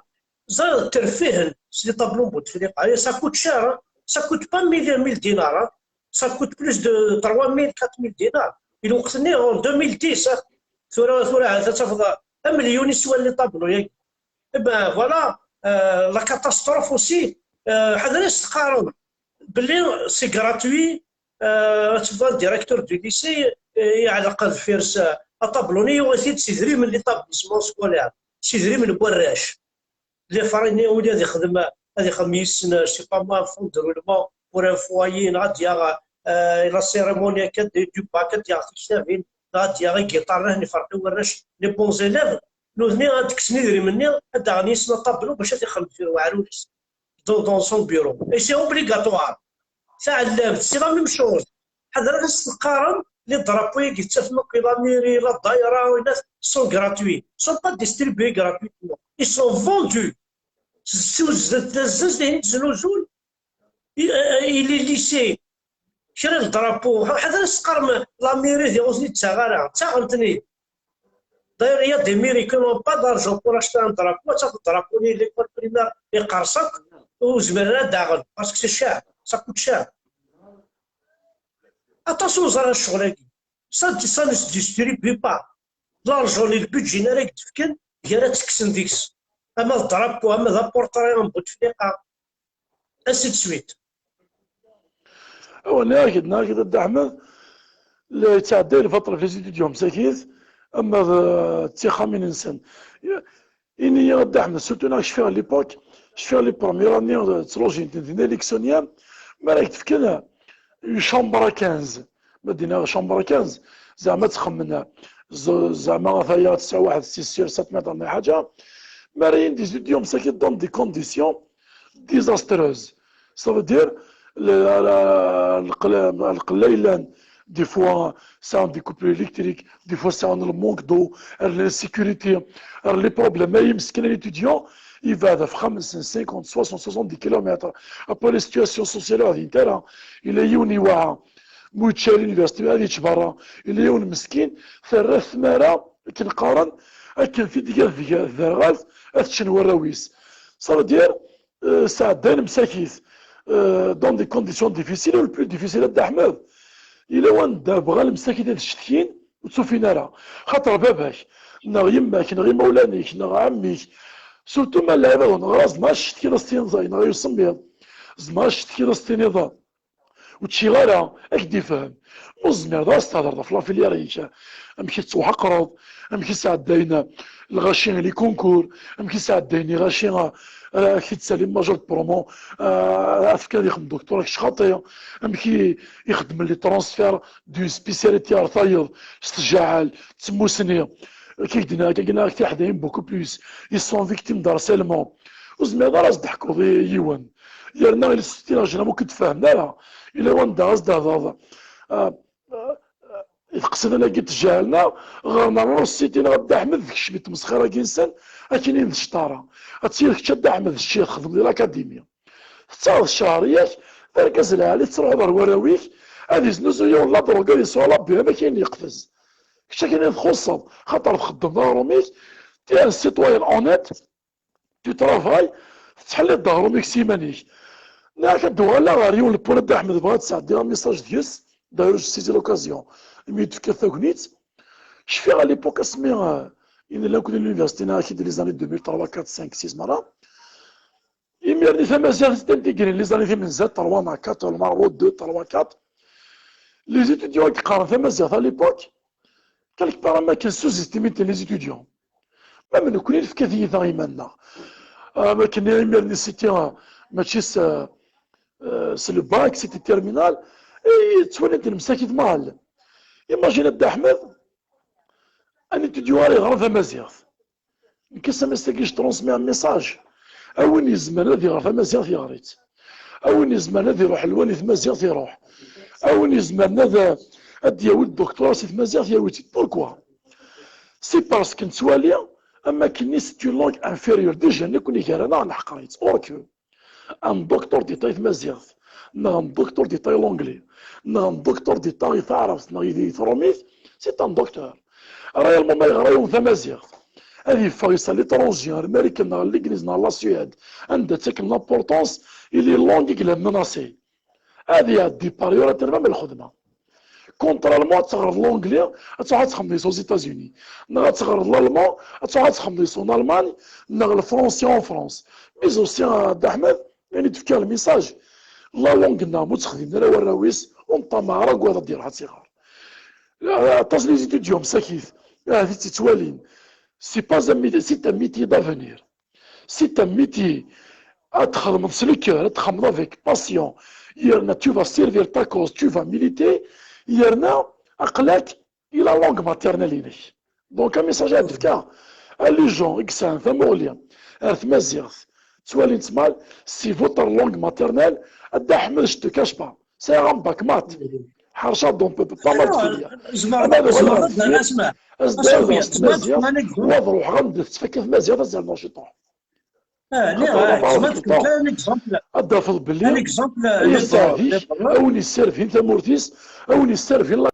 ẓer terfihen s les tableaux n Bouteflika. Et ça coûte cher, hein. Ça coûte pas mille, mille dinars, hein. Ça coûte plus de trois mille, quatre mille dinars. Lweqt-nni, en deux mille dix, hein. Tura, tura, ad tafeḍ amelyun i swan les tableaux-agi. Eh ben, voilà, euh, la catastrophe aussi. Euh, ḥader ad s-teqqarem belli c'est gratuit, euh, ad tebḍa le directeur du lycée, euh, yeɛleq deffir-s, euh, atablu-nni, yuɣ-it-id s idrimen n l'établissement scolaire, s idrimen n warrac. Les frais-nni, ula ad ixdem, ad ixdem yes-sen, je sais pas moi, un fonds de roulement pour un foyer, neɣ ad d-yaɣ, euh, la cérémonie akka de, du bac, ad d-yaɣ tiktabin, neɣ ad d-yaɣ igiṭaren, ad ten-iferq i warrac, les bons élèves, nutni ad d-kksen idrimen-nni, ad d-aɣen yes-sen atablu bac ad ixdem deffir weɛrur-is. Dans, dans son bureau. Et c'est obligatoire. Taɛellamt, c'est la même chose. Ḥader ad as-teqqarem, les drapeaux-agi tettafem akk i la mairie, la daïra, sont gratuits. Sont pas distribués gratuitement. Ils sont vendus. Tezzenz-, tezzenz-, tezzenz-, tezzenz-, et les lycées. Kra n drapeau, ḥader ad as-teqqarem la mairie diɣ ur ten-id-ttaɣ ara, ttaɣen-ten-id. D'ailleurs, il y a des mairies qui n'ont pas d'argent pour acheter un drapeau, ad tafeḍ drapeau-nni l'école primaire iqerṣ akk, ur zmiren ara ad d-aɣen, parce que c'est cher, ça coûte cher. Aṭas ur ẓran ccɣel-agi. Ça, ça ne se distribue pas. L'argent-nni, le budget-nni ara k-d-fken, gar ad tekksen deg-s. Ama d drapeau, ama d aportrait en Bouteflika, ainsi de suite. Awa, nniɣ-ak-d, nniɣ-ak-d a Dda Ḥmed, la yettɛedday lbaṭel ɣef les étudiants msakit, ama d, d tixxamin-nsen. Ini-yi a Dda Ḥmed, surtout neɣ cfiɣ à l'époque, cfiɣ les premières années, ttruǧin-ten dinna les élections, mi ara k-d-fken une chambre à quinze. Ma d-iniɣ chambre à quinze, zeɛma ad txemmen, z-, zeɛma ata-ya tesɛa waḥed six sur sept mètres neɣ ḥaǧa, mi ara yini des étudiants msakit dans des conditions désastreuses. Ça veut dire, le, le, le, le, le, des fois, c'est des coupures électriques, des fois, c'est le manque d'eau, l'insécurité, les problèmes. Mais il y a un étudiant, il va de cinquante, soixante, soixante-dix kilomètres. Après, la situation sociale, il y a un, mu yečča l'université, ad yečč berra. Yella yiwen meskin, terra tmara, akken qqaren, akken t-id-tga tderɣalt, ad t-ččen warraw-is. Ça veut dire, euh, sɛeddan msakit, euh, dans des conditions difficiles, et le plus difficile, a Dda Ḥmed, yella wanda bɣan msakit ad ccetkin, ur tt-ufin ara. Xaṭer baba-k, neɣ yemma-k, neɣ imawlan-ik, neɣ ɛemmi-k, surtout ma lɛib ad neɣra, zma ad ccetkiḍ ad s-tiniḍ, neɣ i usemmiḍ, zma ad ccetkiḍ ad s-tiniḍ, ur ččiɣ ara, ad k-d-ifhem. Ur tezmireḍ ara ad s-thedreḍ ɣef la filière-ik, amek i tettwaḥeqreḍ, amek i sɛeddayen lɣaci les concours, amek i sɛeddayen lɣaci, ah, ad k-id-tsali major de promo, ah, ad fken ad ixdem doctorat kečč xaṭi, amek i ixeddmen les transferts d'une spécialité ar tayeḍ, s tjaɛal, d tmusni, kif d-nniɣ, kif d-nniɣ, tiḥdayin beaucoup plus, ils sont victimes d'harcèlement. Ur tezmireḍ ara ad s-d-teḥkuḍ i yiwen. Yerna il sittin ɣer jnam ur k-id-fahmen ara. Yella wanda ad s-d-thedreḍ, ah, ah, ah, i teqsiḍin-agi ttjahlen-aɣ, ɣer-neɣ ur sittin ɣer Dda Ḥmed, d kečč mi tmesxir-agi-nsen, akken i d cṭara. Ad tiliḍ kečč a Dda Ḥmed d cci txedmeḍ di l'académie. Tettaɣeḍ ccehr yak, d argaz lɛali, tettruḥuḍ ɣer warraw-ik, ad iznuzu yiwen la drogue, ad yesɛu la B M, akken yeqfez. Kečč akken i txuṣṣeḍ, xaṭer txeddmeḍ aɣrum-ik, t'es un citoyen honnête, tu travailles, tettḥelliḍ-d aɣrum-ik s yiman-ik. Nniɣ-ak ad d-uɣaleɣ ɣer yiwen le point a Dda Ḥmed, bɣiɣ ad sɛeddiɣ message deg-s, d'ailleurs je saisis l'occasion, imi i d-tefkiḍ tagnit. Cfiɣ à l'époque asmi, euh, i nella nekkni l'université, nniɣ-ak-id les années deux mille trois, quatre, cinq, six, merra. Imir-nni tamaziɣt i d-igrin, les années timenza, trois neɣ quatre, le Maroc deux, trois, quatre. Les étudiants i yeqqaren tamaziɣt à l'époque, quelque part am akken sous-estimé-ten les étudiants. Même nekkni nefka tiyita i yiman-nneɣ. Am akken imir-nni c'était, mačči s, euh, s le bac, c'était terminal, et ttwalin-ten msakit mal. Imagine a Dda Ḥmed, un étudiant ara yeɣran tamaziɣt. Nekk ass-a, mi s-tagi, je transmets un message. A win yezemren ad iɣer tamaziɣt, yeɣr-itt. A win yezemren ad iruḥ lwali tmaziɣt, iruḥ. A win yezemren ad, ad d-yawi doctorat si tmaziɣt, yawi-tt-id. Pourquoi? C'est parce que nettwali am akken c'est une langue inférieure. Déjà, nekkni gar-aneɣ neḥqer-itt. Or que un docteur d'État i tmaziɣt, neɣ un docteur d'État i l'anglais, neɣ un docteur d'État i taɛrabt, neɣ i, i trumit, c'est un docteur. Réellement, ma yeɣra yiwen tamaziɣt, ad yeffeɣ yis à l'étranger, ar Marikan, neɣ Legliz, neɣ la Suède, anda ttaken l'importance i les langues i yellan menacées. Ad iɛeddi par ailleurs ad terba am lxedma. Contrairement, ad teɣreḍ l'anglais, ad truḥ ad txedmeḍ aux États-Unis. Neɣ ad teɣreḍ l'allemand, ad truḥ ad txedmeḍ en Allemagne, neɣ le français en France. Mais aussi, a Dda Ḥmed, ayen i d-fkiɣ le message. La langue-nneɣ, ma ur tt-xdimen ara warraw-is, ur neṭṭamaɛ ara deg wayeḍ ad d-iruḥ ad tt-iɣer. Aṭas n les étudiants msakit, ahat i tt-ittwalin. C'est pas un métier, c'est un métier d'avenir. C'est un métier. Ad txedmeḍ s le cœur, ad txedmeḍ avec passion. Yerna tu vas servir ta cause, tu vas militer. Yerna aql-ak i la langue maternelle-inek. Donc, un message ad d-fkeɣ à les gens i yesɛan tamuɣli ar tmaziɣt, ttwalin-tt mal, c'est votre langue maternelle. A Dda Ḥmed, je te cache pas, sɛiɣ un bac maths. Ḥerceɣ donc pas mal de filières. Ama ad uɣaleɣ ar deffir, ad s-d-awiɣ s tmaziɣt, u ad ruḥeɣ anda tettfakka tmaziɣt, ad zerneɣ ciṭuḥ. Ad d-tafeḍ belli, ayen yesɛa dik, a win yesserfin tamurt-is, a win yesserfin la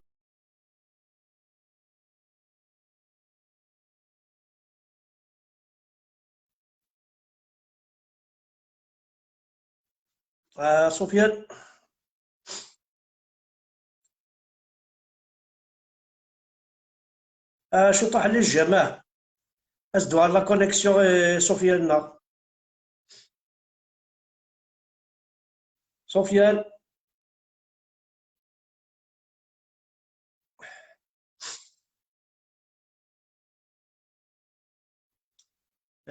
Ah, Sofiane. Ah, ciṭuḥ n lejjama. As-d ɣer la connexion, eh, Sofiane-nneɣ. Sofiane.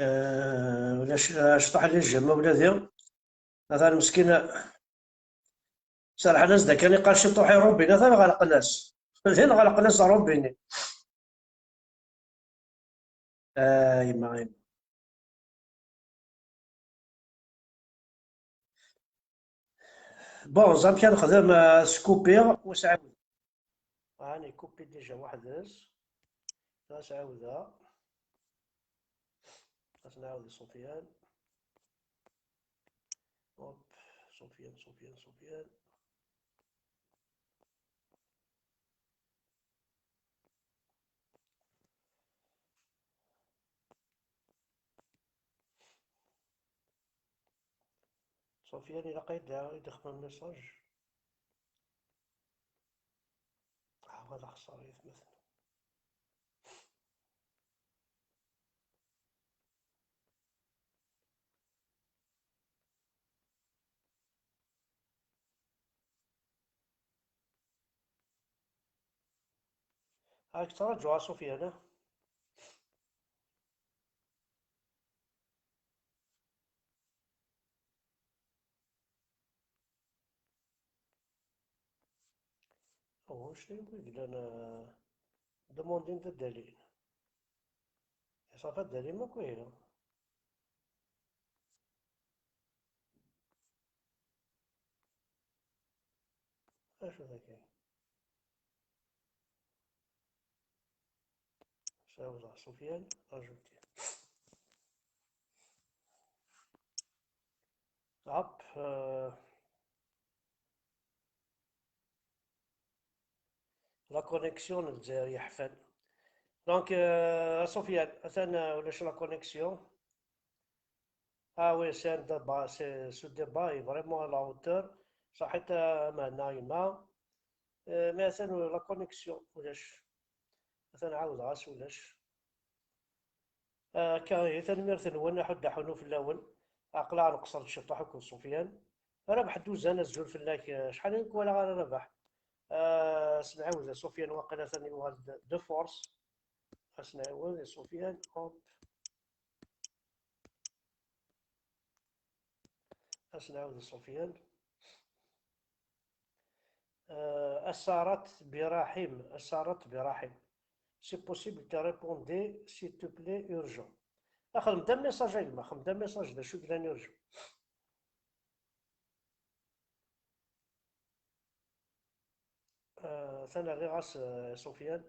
Eh, ulac, eh, ciṭuḥ n lejjama ula diɣ. Atan meskin, serḥen-as-d akken iqqar ciṭuḥ i Robin, atan ɣelqen-as. Din ɣelqen-as Robin. Ah, yemma, yemma. Bon, amek ad nexdem, eh, skupiɣ u sɛiwdeɣ. Ɛni kupi déjà weḥd-s. Ad sɛiwdeɣ. Ad nɛawed i Sofiane. Hop, Sofiane, Sofiane, Sofiane. Sofiane, ilaq ad d-, ad d-ixdem message. Ah, wa d axeṣṣar i atmaten. Ad k-ttṛaǧuɣ a Sofiane. Ulac ayen i yellan, eh, demandin ad d-alin. Iṣafa ad d-alim akk ihi. Acu dagi? Sɛiwdeɣ Sofiane, ajouter. Hop, euh, la connexion n Lezzayer yeḥfan. Donc, euh, a Sofiane, atan, euh, ulac la connexion. Ah oui, c'est un débat, c'est, ce débat est vraiment à la hauteur. Saḥit, euh, a Mhenna yemma. Euh, mais atan la connexion, ulac. Atan ɛawdeɣ-as ulac. Ah, akka ihi, tanemmirt-nwen, aḥuddu aḥunnu fell-awen. Aql-aɣ nqeṣṣer-d ciṭuḥ akked Sofiane. Rabaḥ Duzan, azul fell-ak. Eh, acḥal ur k-walaɣ ara, Rabaḥ. Ah, ad s-nɛawed a Sofiane, waqila atan yuɣal-d de force. Ad s-nɛawed a Sofiane, hop. Ad s-nɛawed a Sofiane. Euh, Asarat Birahim, Asarat Birahim. C'est possible que répondez, s'il te plaît, urgent. Xdem-d amessage a gma, xdem-d amessage d acu yellan urgent. Euh, atan rriɣ-as, euh, Sofiane.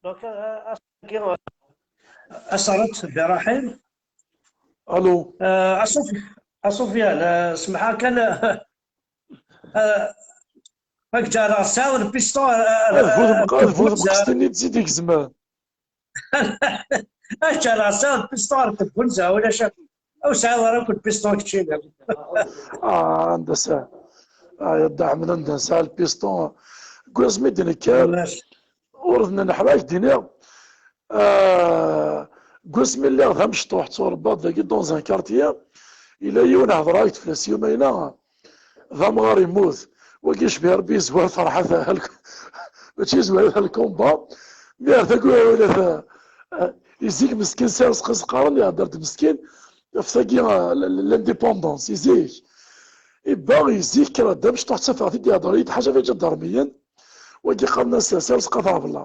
Donc, euh, ass-agi, euh, Asarat Birahim. Allô. Euh, a Sofi-, a Sofiane, euh, smeḥ kan, euh, euh, ad k-ǧǧeɣ sɛiɣ lpiston, euh, euh, bu tebqa, bu tebqa, tebqa, tebqa, tebqa, tebqa, Ad ččareɣ sɛiɣ lpiston ar tebbenza, ulac akk. Ur sɛiɣ ara akk lpiston keččini. Ah, anda sɛiɣ. Ah, ya Dda Ḥmed, anda sɛiɣ lpiston. Deg wasmi d-nekker, ur d-nenḥra, ak-d-iniɣ. Ah, deg wasmi lliɣ d amecṭuḥ, tturebbaɣ dagi dans un quartier, yella yiwen hedreɣ-ak-d fell-as yuma-ina. D amɣar yemmut. Wagi yecbi Rebbi yezwar Ferḥat, mačči yezwar lkumba. Mi ar tagi ula ta, izik meskin Sirseq i s-qqaren, ihedder-d meskin ɣef tagi, l-, l-, l'indépendance, izik. Ibba, izik, kra d amecṭuḥ ttafeɣ-t-id ihedder-iyi-d ḥaca ɣef iǧadarmiyen. Wagi qqaren-as Sirseq At Ɛebla.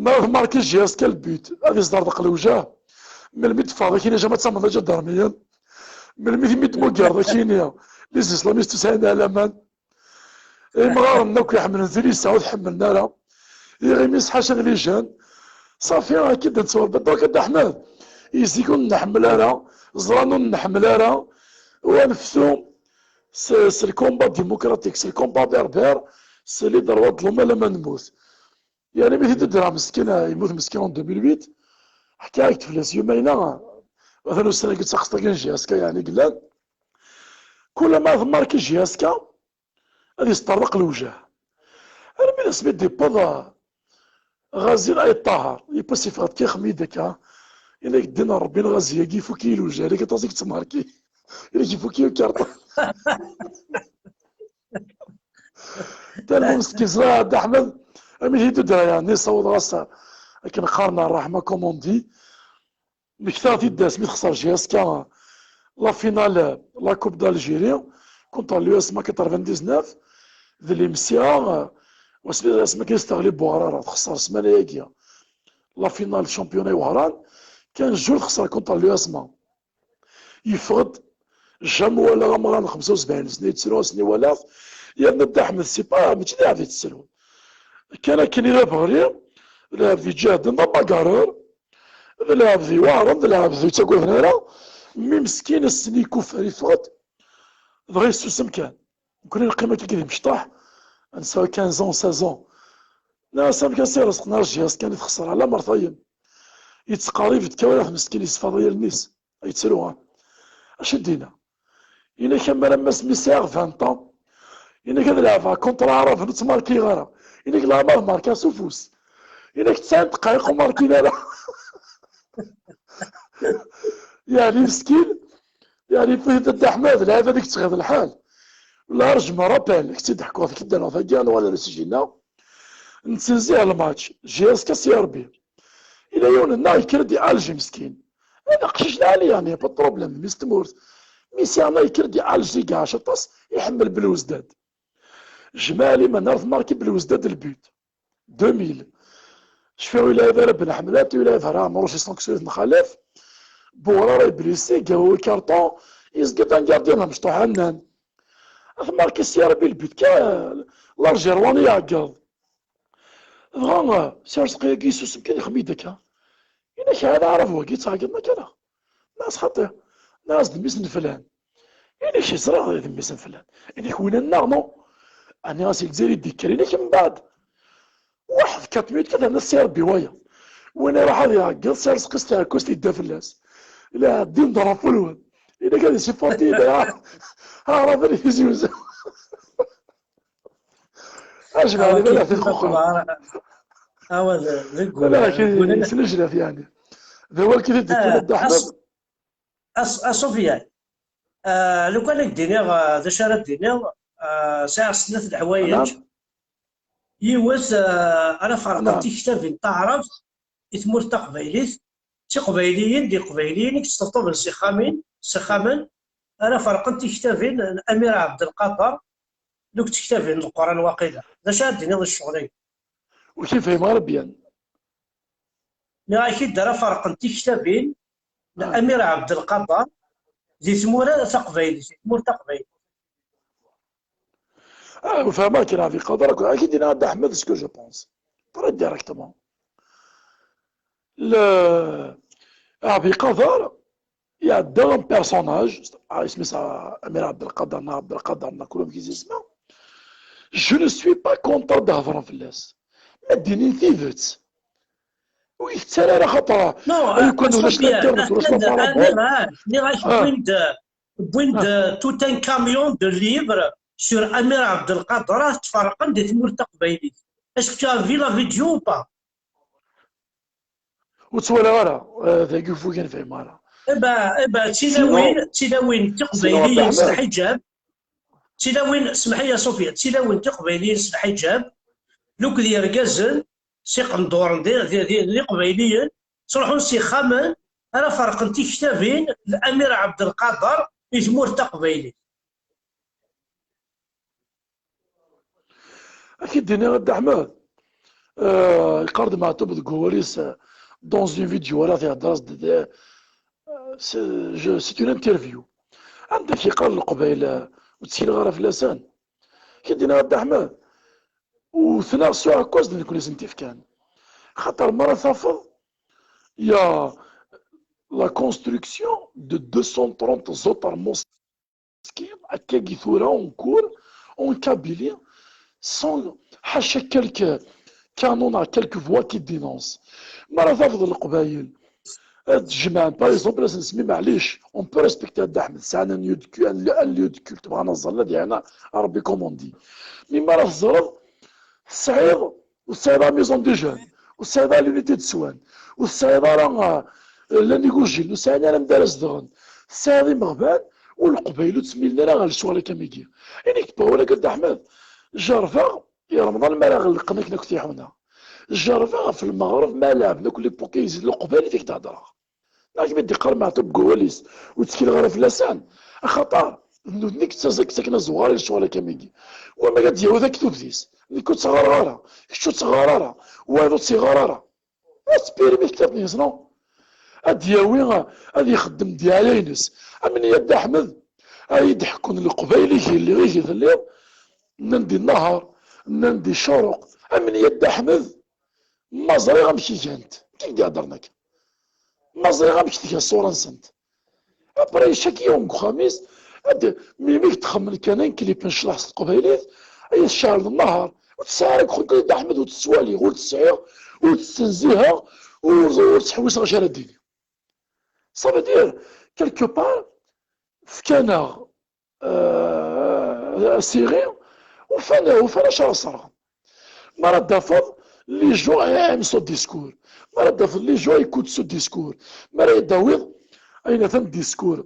Ma tmarki J S K le but, ad isderdeq lewjah. Melmi d-teffɣeḍ akini, jama ad tamneḍ iǧadarmiyen? Melmi timi d-tmugreḍ akini, les islamistes ur sɛin ara laman? Imɣaren akk iḥemmlen tili yesɛa ur t-ḥemmlen ara. Iɣimi s ḥaca d lijan. Safi, akka i d-nettwarebba. Donc, a Dda Ḥmed, izik ur nḥemmel ara, ẓran ur nḥemmel ara, u ad neftu s, s le combat démocratique, s le combat berbère, s les droits de l'homme alamma nemmut. Yeɛni mi t-id-ddreɣ meskin, yemmut meskin en deux mille huit, Ḥkiɣ-ak-d fell-as yumayna, atan ussan-agi d taxeṣṭ-agi n J S K, yeɛni yellan. Kul ma tmarki J S K, ad yesṭerḍeq lewjah. Armi d asmi d-yewweḍ Ɣazi Ayt Ṭaher, yewweḍ yeffeɣ-d kixmi-d akka, yenna-k ddin n Ṛebbi n Ɣazi-agi, ifuk-iyi lewjah, ilak aṭas i yettmarki, ilak ifuk-iyi ukarṭun. Talmumst ki ẓriɣ a Dda Ḥmed, armi d-yeddu-d, yeɛni ssawḍeɣ-as akken qqaren ṛṛeḥma, comme on dit. Mmektaɣ-t-id asmi texṣer J S K la finale la Coupe d'Algérie contre l'U S M A quatre-vingt-dix-neuf, d l'I M C A, wasmi d asmi akken i s-teɣli Buɣrara, texṣer ssmana-agi la finale championnat Wehran, quinze jours texṣer contre l'U S M A. Yeffeɣ-d jamais walaɣ amɣar n xemsa u sebɛin sna yettru ass-nni walaɣ-t, yerna Dda Ḥmed, c'est pas, mačči d lɛebd yettrun. Kan akken i d abeɣri, d lɛebd iǧehden, d abagareur, d lɛebd iweɛren, d lɛebd ur yettagaden ara. Mmi meskin ass-nni yekuffer, yeffeɣ-d, dɣa yessusem kan. Nekkni neqqim akka di mecṭaḥ, nesɛa quinze ans, seize ans. Nniɣ-as amek a Si Rezq, nniɣ J S K kan i texṣer, ala mer tayen. Yettqerrib-d kan wala meskin, yesfaḍ i allen-is. Yettru, ha? Acu d-yenna? Yenna-k amar am asmi sɛiɣ vingt ans, yenna-k ad leɛbeɣ contre Aɛraben ur ttmarkiɣ ara. Yenna-k leɛmer marka s ufus. Yenna-k tesɛin dqayeq ur markin ara. Yeɛni meskin, yeɛni Dda Ḥmed, lɛib ad k-tɣiḍ lḥal. Large me rappelle, ad k-tt-id-ḥkuɣ, ad k-id-rreɣ tagi, ad nuɣal ar usiji-nneɣ. Nettezzi ar lmatch, J S K s yerbi. Ila yiwen-nneɣ yekker-d iɛalej meskin. D aqcic lɛali, yeɛni, pas de problème, mmi-s n tmurt. Mi s-yeɛna yekker-d iɛalej di Gaɛc aṭas, iḥemmel Belwezdad. Jmaɛ liman ar tmarki Belwezdad lbut. Deux mille. Cfiɣ ur yelɛib ara Ben Ḥemlat, ur yelɛib ara Ɛemruc, isenqes-it Mxalef. Buɣrara iblisi, gawa ikarṭun, yezga-d un gardien amecṭuḥ Ɛennan. Ad tmarki s yerbi lbut, kan l'Algérois iɛeggeḍ. Dɣa, Si Rezqi-agi yessusem kan, ixemmem-d akka. Yenna-k, "Ɛad aɛrab wagi yettɛeggiḍen akka, neɣ?" Nniɣ-as, "Xaṭi." Nniɣ-as, "D mmi-s n flan." Yenna-k, "Ẓriɣ d mmi-s n flan." Yenna-k, "Win-nneɣ, non?" Nniɣ-as, "I Lezzayer i d-yekker." Yenna-k, "Mbeɛd, waḥed quatre minutes kan, terna Si Rebbi wayeḍ. Win iruḥ ad iɛeggeḍ, Si Rezqi s tɛekkuzt yedda fell-as." Ila ɛeddi n ḍrafulwen. Yenna-k, "Ad isifurti, ila aɛrab ad iziwzew." Ajmaɛ, awa, liman ad t-ixuqer. Awa, d, deg wala, ul-, deg wul-, yesnejlat, yeɛni. D awal kan i d-yekkun, ah, Dda Ḥmed. As-, as-, a Sufyan, ah, lukan ad k-d-iniɣ, ah, d acu ara d-iniɣ, ah, sɛiɣ snat leḥwayeǧ. Naam. Yiwet, ah, ara ferqen, naam, tiktabin n taɛrabt i tmurt taqbaylit, d tiqbayliyin, d iqbayliyen i yettṭebṭuben s ixxamin, s ixxamen, ara ferqen tiktabin n Amir Ɛebdelqader, d akk tektabin n Leqran waqila. D acu ara d-tiniḍ i ccɣel-agi? Ur k-fhimeɣ ara bien. Nniɣ-ak-id ara ferqen tiktabin n, ah, Amir Ɛebdelqader di tmura taqbaylit, di tmurt taqbaylit. Ah, ur fehmeɣ kra, Ɛebdelqader, akk, ad k-id-iniɣ a Dda Ḥmed ce que je pense. Très directement. Le, Ɛebdelqader, iɛedda un personnage, ah, isem-is, ah, Amir Ɛebdelqader, neɣ Ɛebdelqader, neɣ kul amek i s-isma. Je ne suis pas content ad hedren fell-as. Ma d-inin tidet, ur itett ara, ara xaṭer, non, ay, ah, kan ulac l'internet, ulac la parabole. Nniɣ-ak, ah, wwin-d, wwin-d, ah, tout un camion de livres sur Amir Abdelkader, ad tferqen di tmurt taqbaylit. Est-ce que tu as vu la vidéo ou pas? Ur ttwaliɣ ara, eh, dagi ufug ur fhimeɣ ara. Eba, eba, d tilawin, sinon, d tilawin tiqbayliyin s lḥiǧab. D tilawin, semḥ-iyi a Sufya, d tilawin tiqbayliyin s lḥiǧab. Lukd yergazen, s iqenduren d, d, d, d iqbayliyen, ttruḥun s ixxamen ara ferqen tiktabin n Amir Abdelkader i tmurt taqbaylit. Ad k-id-iniɣ a Dda Ḥmed, euh, yeqqar-d Meɛtub deg wawal-is, euh, dans une vidéo ara thedder-as-d, euh, c'est, je, c'est une interview. Anda k-yeqqar Leqbayel, euh, ur ttkileɣ ara fell-asen? Ad k-id-iniɣ a Dda Ḥmed, wten-aɣ s uɛekkaz d nekni i sen-t-ifkan. Xaṭer mi ara tafeḍ, il y a la construction de deux cent trente autres mosquées akkagi tura en cours en Kabylie, sans, ḥaca quelques canons neɣ quelques voix qui dénoncent. Mi ara tafeḍ Leqbayel ad jemɛen, par exemple, ad sen-nsemmi, maɛlic, on peut respecter Dda Ḥmed, sɛan un lieu de cu-, un lieu, un lieu de culte, bɣan ad ẓẓallen, ad yeɛna Ṛebbi, comme on dit. Mi mi ara teẓreḍ, tesɛiḍ, ur tesɛiḍ ara maison de jeunes, ur tesɛiḍ ara l'unité de soins, ur tesɛiḍ ara, euh, llan igujilen, ur sɛin ara anda ara zedɣen, tesɛiḍ imeɣban, u Leqbayel ur ttmilen ara ɣer lecɣal akka am wigi. Ini-k-d, wala akka, Dda Ḥmed, jerbeɣ i Remḍan mi ara ɣelqen akken akk tiḥuna. Jerbeɣ ɣef lmeɣreb ma leɛben akk les pokéizis n Leqbayel i t-ak-d-hedreɣ. Neɣ kem-id-iqqar Meɛtub deg wawal-is, ur ttkileɣ ara fell-asen, axaṭer d nutni i yettaẓ-, i yettaken azuɣer i lecɣal akka am wigi. Wama ad d-yawi taktubt-is, nekk ur tt-ɣɣareɣ ara, kečč ur tt-ɣɣar ara, wayeḍ ur tt-iɣɣar ara. Ad tpirim i tektabt-nnes, non? Ad d-yawi, ad ixeddem ddiɛaya-ines. Amen-iyi a Dda Ḥmed, ay d-ḥekkun Leqbayel i telliḍ, i telliḍ, nnan-d i Nahar, nnan-d i Ccuruq. Amen-iyi a Dda Ḥmed, ma ẓriɣ amek i gant. Kif d-iheddren akka? Ma ẓriɣ amek tga ṣṣura-nsent. Après, chaque yiwen deg uxxam-is, ad, melmi i d-xemmen kan ayen clip n ccḍeḥ s teqbaylit, ay tceɛleḍ nnehar. Ur tesɛi ara deg uxxam-is Dda Ḥmed, ur tt-ttwaliɣ, ur tt-sɛiɣ, ur tt-ttnezziheɣ, ur, ur ttḥewwiseɣ acu ara d-tini. Ça veut dire, quelque part, fkan-aɣ, euh, asiɣi, ufan, ufan acu ara sserɣen. Mi ara d-tafeḍ, les gens aiment ce discours. Mi ara d-tafeḍ, les gens écoutent ce discours. Mi ara yi-d-tawiḍ, ayen atan discours,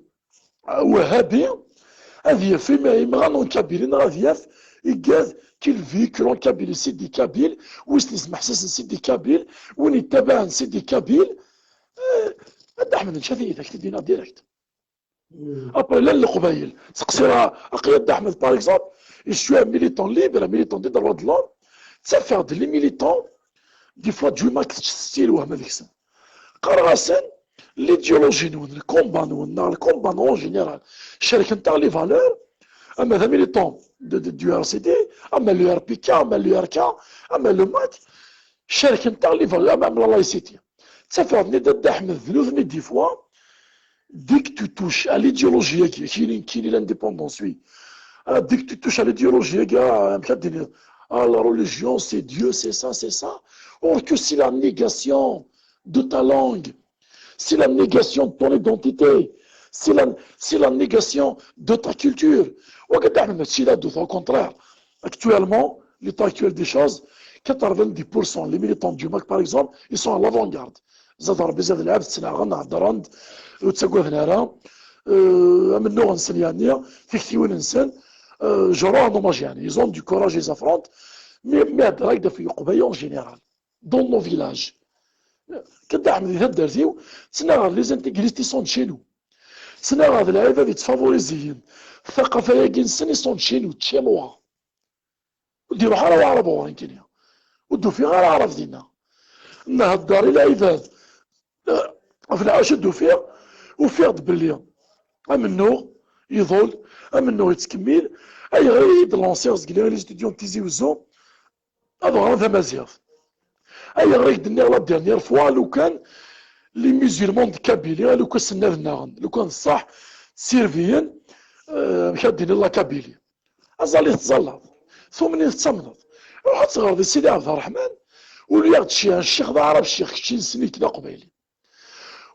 euh, wahhabi, ad yaf im-, imɣan en Kabylie, neɣ ad yaf igad qui le véhiculent en Kabylie, c'est des Kabyles, win yesmeḥsisen c'est des Kabyles, win yettabaɛen c'est des Kabyles. Euh, a Dda Ḥmed, nečča-t-id, ak-t-id-iniɣ direct. Après, llan Leqbayel. Seqsiɣ, aql-i a Dda Ḥmed, par exemple, je suis un militant libre, un militant des droits de l'homme. Ttafeɣ-d les militants, des fois, ǧǧu-m ad k-tečč tetti lwehma deg-sen. Qqareɣ-asen, l'idéologie-nwen, le combat-nwen, neɣ le combat en général, cerkent-aɣ les valeurs, ama d amilitant de, de, du R C D, ama le R P K, ama le R K, ama le MAK, cerkent-aɣ les valeurs, ama, ama la laïcité. Ttafeɣ-ten-id a Dda Ḥmed d nutni, des fois, dès que tu touches à l'idéologie-agi, kini, kini l'indépendance, oui. Ah, dès que tu touches à l'idéologie-agi, ah, amek ad d-tiniḍ, ah, la religion, c'est Dieu, c'est ça, c'est ça. Or que c'est la négation de ta langue, c'est la négation de ton identité, c'est la, c'est la négation de ta culture. Wagi a Dda Ḥmed, mačči d adut, au contraire. Actuellement, l'état actuel des choses, quatre-vingt-dix pour cent les militants du MAK, par exemple, ils sont à l'avant-garde. Zad Rebbi, zad lɛebd, ttnaɣen, heddren-d, ur ttagaden ara. Euh, amennuɣ-nsen, yeɛni, tiktiwin-nsen, euh, je rends hommage, yeɛni, ils ont du courage, ils affrontent. Mais, mais heddreɣ-ak-d ɣef Leqbayel en général, dans nos villages. Akka a Dda Ḥmed, di taddart-iw, ttnaɣeɣ d les intégristes, ils sont de chez nous. Ttnaɣeɣ d lɛibad yettfavoriziyen. Taqafa-agi-nsen, ils sont de chez nous, de chez moi. Ur d-iruḥ ara waɛrab ɣur-i nekkini. Ur d-ufiɣ ara aɛrab dinna. Nhedder i lɛibad, eh, ɣef lɛac ur d-ufiɣ, ufiɣ-d belli amennuɣ iḍul, amennuɣ yettkemmil. Ayɣer i d-lansiɣ seg les étudiants n Tizi Wezzu ad ɣren tamaziɣt? Ayɣer i k-d-nniɣ la dernière fois, lukan les musulmans de Kabylie, lukan s-nna ad nnaɣen, lukan d ṣṣeḥ, d sirbiyen, eh, amek ad d-tiniḍ, la Kabylie. Aẓal i tettẓallaḍ, tumnin tettamneḍ. Ruḥ ad teɣreḍ i Sidi Ɛebderreḥman, ul yaɣ-d ccix d aɛrab, ccix kečč nessen-ik d aqbayli.